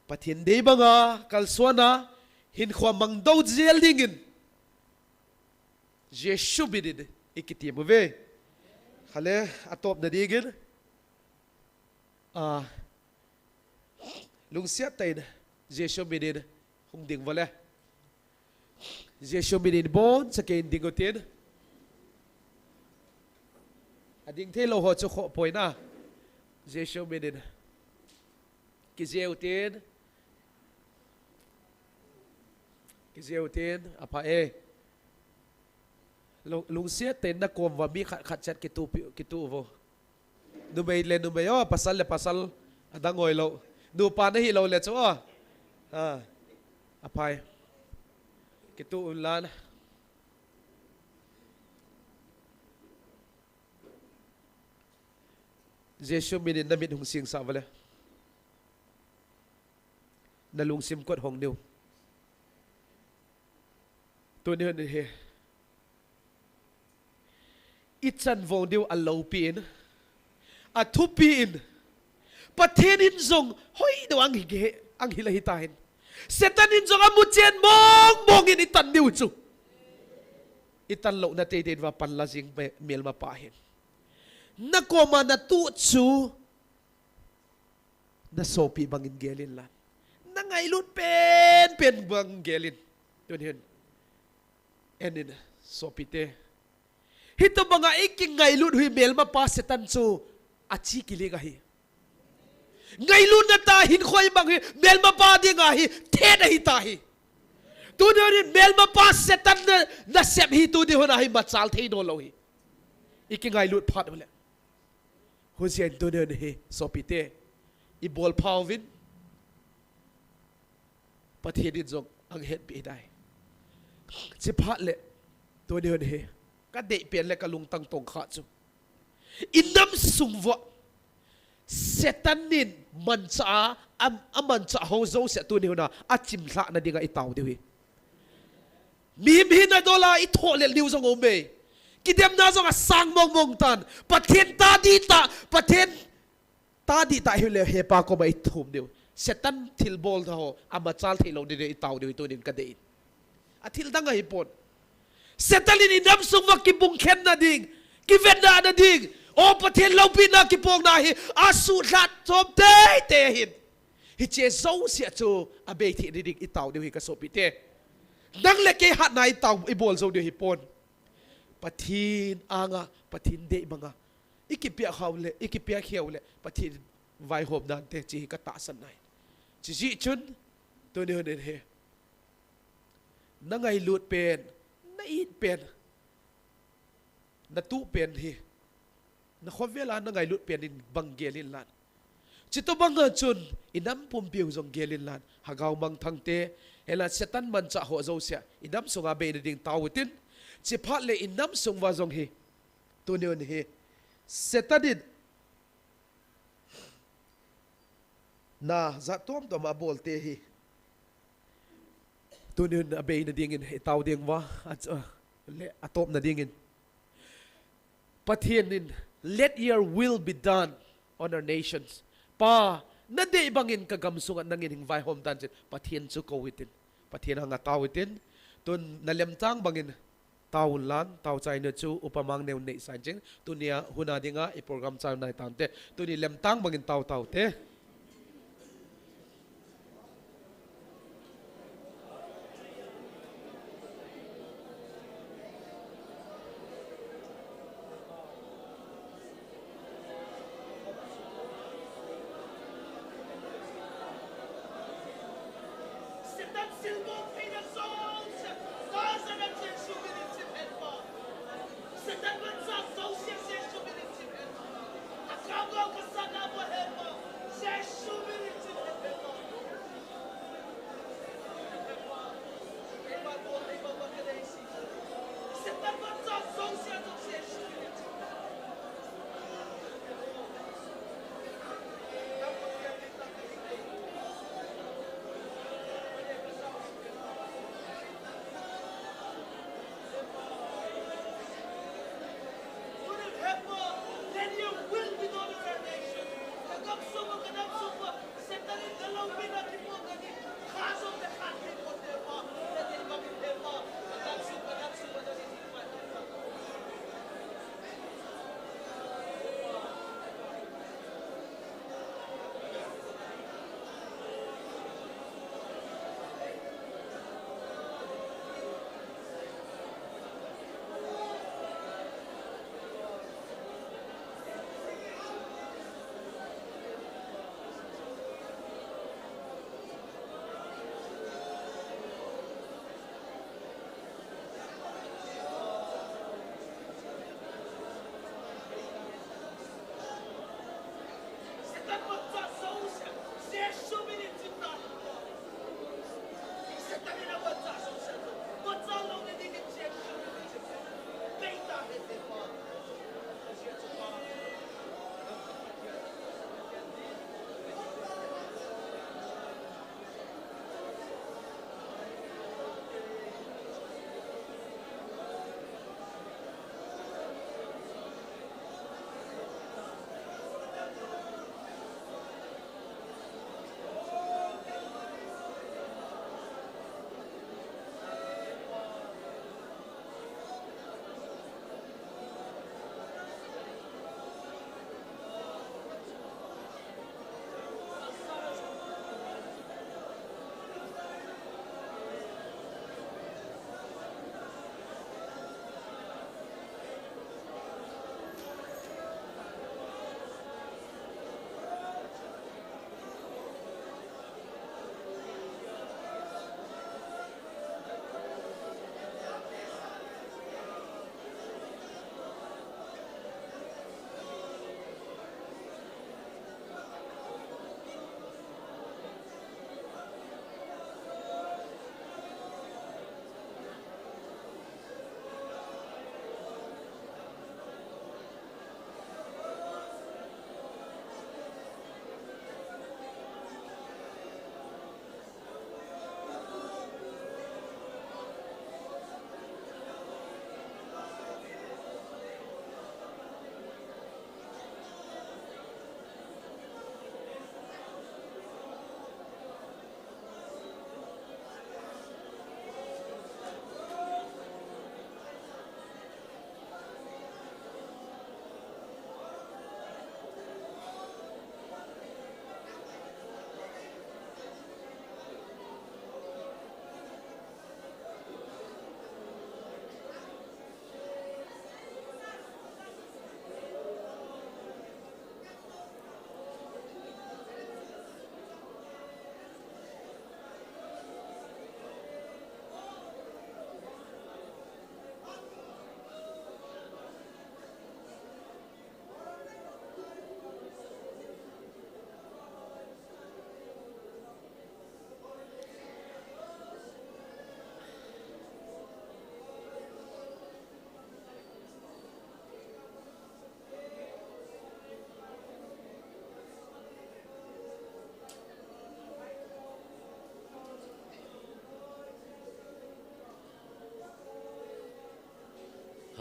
Pathen dei banga kalsuan a hinkho mangdou jel dingin Jesu minin ikitem uve. Hale, atopna dingin, a, lungset tah in Jesu minin hung ding uvo le. Jesu minin boncha keiyin ding utin. Ading theilou ho chu khoh poi na. Jesu minin. Kijeh utin. Kijeh utin. Apha e. Lung, lungset tah in nakom uva mi khat khat chet kituh pi, kituh uvo. Numei le numei o, pasal le pasal, adang hoilou. Nupa nahilou le chu o. A, aphai. Kituh unlang. Jesu minin namit hung singsah uvo le. Nalungsim kot hong diu. Tuni hun hi. Ichan vong diu aloupi in, athupi in, Pathen in jong hoidou anghi, anghi la hita hin. Satan in jong amuchen mong mong in itan diu chu. Itan louna teitei in va panla jing melmapa hin. Nakoma natoh chu nasopi bangin gel inlang. Nangailut penpen bang gel in. Tuni hin. Enin, sopite. Hitobanga ikingailut u hi melmapa Satan chu achi kiling ahi. Ngailutna tah hinkho ibang hi melmapa dinga hi thet ahita hi. Tuni hin melmapa Satan na, nasep hi tuni hun a hi machal thei nailou hi. Ikingailut phat u le. Hijeh in tuni hin hi, sopite, ibolpha uvin, Pathen in jong ahetpi ding ahi. Chuphat le, tuni hin hi, kadei pen le kalungtang tongkha chu, inam sung uva Satan in manchah a, am, amanchah ho jouse tuni hun a, achimlhahna dinga itao diu hi. Mihem hina dola ithohlel diu jong aume. Kidemna jong asang mong mong tan. Pathen tah dihtah, Pathen tah dihtah hile hepa koma ithum diu. Satan thilbol tah ho, amachal theilou ding itao diu hi tunin kadei. Athil dang ahipon. Satan in inam sung uva kibungkhenna ding, kivetnahna ding, o Pathen loupina kipongna hi, asuhlhat chom teitei ahin. Hiche jouse chu abei thei ding itao diu hi kasopite. Nang le kei hatna itao, ibol jou diu hipon. Pathen anga, Pathen dei banga ikipia khau le, ikipia kheu le, Pathen vaihom nante, hiche hi katahsan nai. Hiche jeh chun, tuni hun hin hi, nangailut pen, na-it pen, natu pen hi, nakhovel a nangailut pen in bang gel inlang. Chutobang a chun, inam pumpiu jong gel inlang. Hagao mangthang te, hela Satan manchah ho jousea, inam sunga beina ding tao utin. Chuphat le inam sung uva jong hi, tuni hun hi, Satan in na jat tuamtuam abol te hi, tuni hun abeina dingin, itao ding uva, a, le atopna dingin. Pathen in, "Let your will be done on our nations." Pa, nadei bangin kagam sunga nangin hung vaihom tan tin, Pathen chu kou hitin. Pathen hanga tao hitin. Tun nalemchang bangin tao unlang, tao chaina chu Upa Mangneo nei san ching. Tunia huna dinga i program chang nai tante. Tuni lemchang bangin tao taute.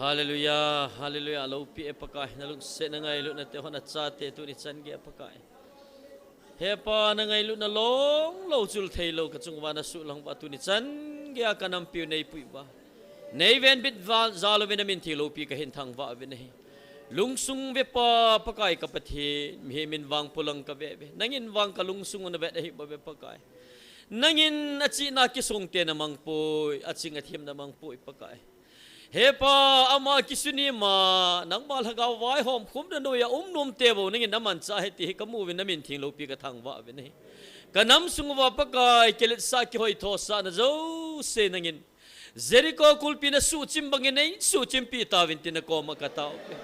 Hallelujah, hallelujah. Loupi e Pakai, nalungsetna ngailutna te hon achate tuni chan geiya Pakai. He Pa, nangailutna longlou chul theilou kachunguva nasuhlang uva tuni chan geiya kanampiu neipuiuva, neivenbit uva, jal uvin namin theng loupi kahin thangvah uvin ahi. Lungsung ve Pa, Pakai ka Pathen, mihem in vang polang kave uve. Nangin vang kalungsung u navet ahi bouve Pakai. Nangin achihna akisongte namangpoi, aching athem namangpoi Pakai. He Pa, ama kisunima, nangma lhagao vaihom khumna noiya um nomte bou nangin namanchah ahi ti hi kamu uvin namin theng loupi kathangvah uvin ahi. Kanam sung uva Pakai, kiletsah kihoithosahna jouse nangin Jericho kulpi nasuhchim bangin neisuhchimpi tauvin tin nakoma katao uve.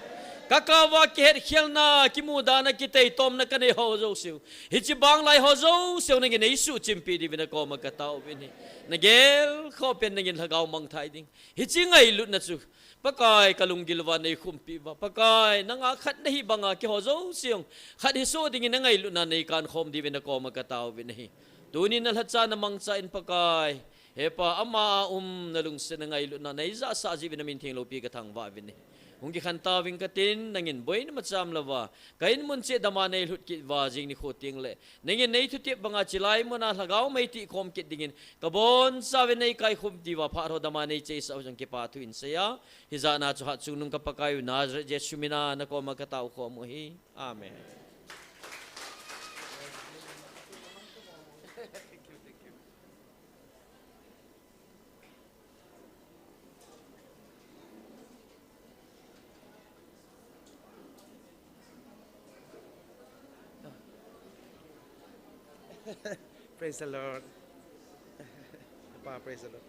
Kakao va kihetkhelna, kimudana, kiteitomna kanei ho jouseu, hiche banglai ho jouseu nangin neisuhchimpi diuvin nakoma katao uvin ahi. Nagelkhoh pen nangin lhagao mangthai ding. Hiche ngailutna chu Pakai kalunggil uva neikhumpi uva, Pakai nanga khat nahi banga keiho jouse jong khat hisoh dingin nangailutna neikankhom diuvin nakoma katao uvin ahi. Tunin nalhacha namangcha in Pakai, He Pa, ama a um nalungsetna ngailutna neijahsah jeh uvin namin theng loupi kathangvah uvin ahi. Hung kikhen tauving katin, nangin boina macham louva ka inmun cheh dama neilhut kit uva, jing nikho tengle nangin neithutep banga chulai muna lhagao mei tihkhom kit dingin kabonchauvin neikaikhum diuva phat ho dama neicheisah u jong kipathu in seiya, hijatna chu hatchungnung ka Pakaiu Nazareth Jesu mina nakoma kataokhom u ahi. Amen. Praise the Lord. Pa, praise the Lord.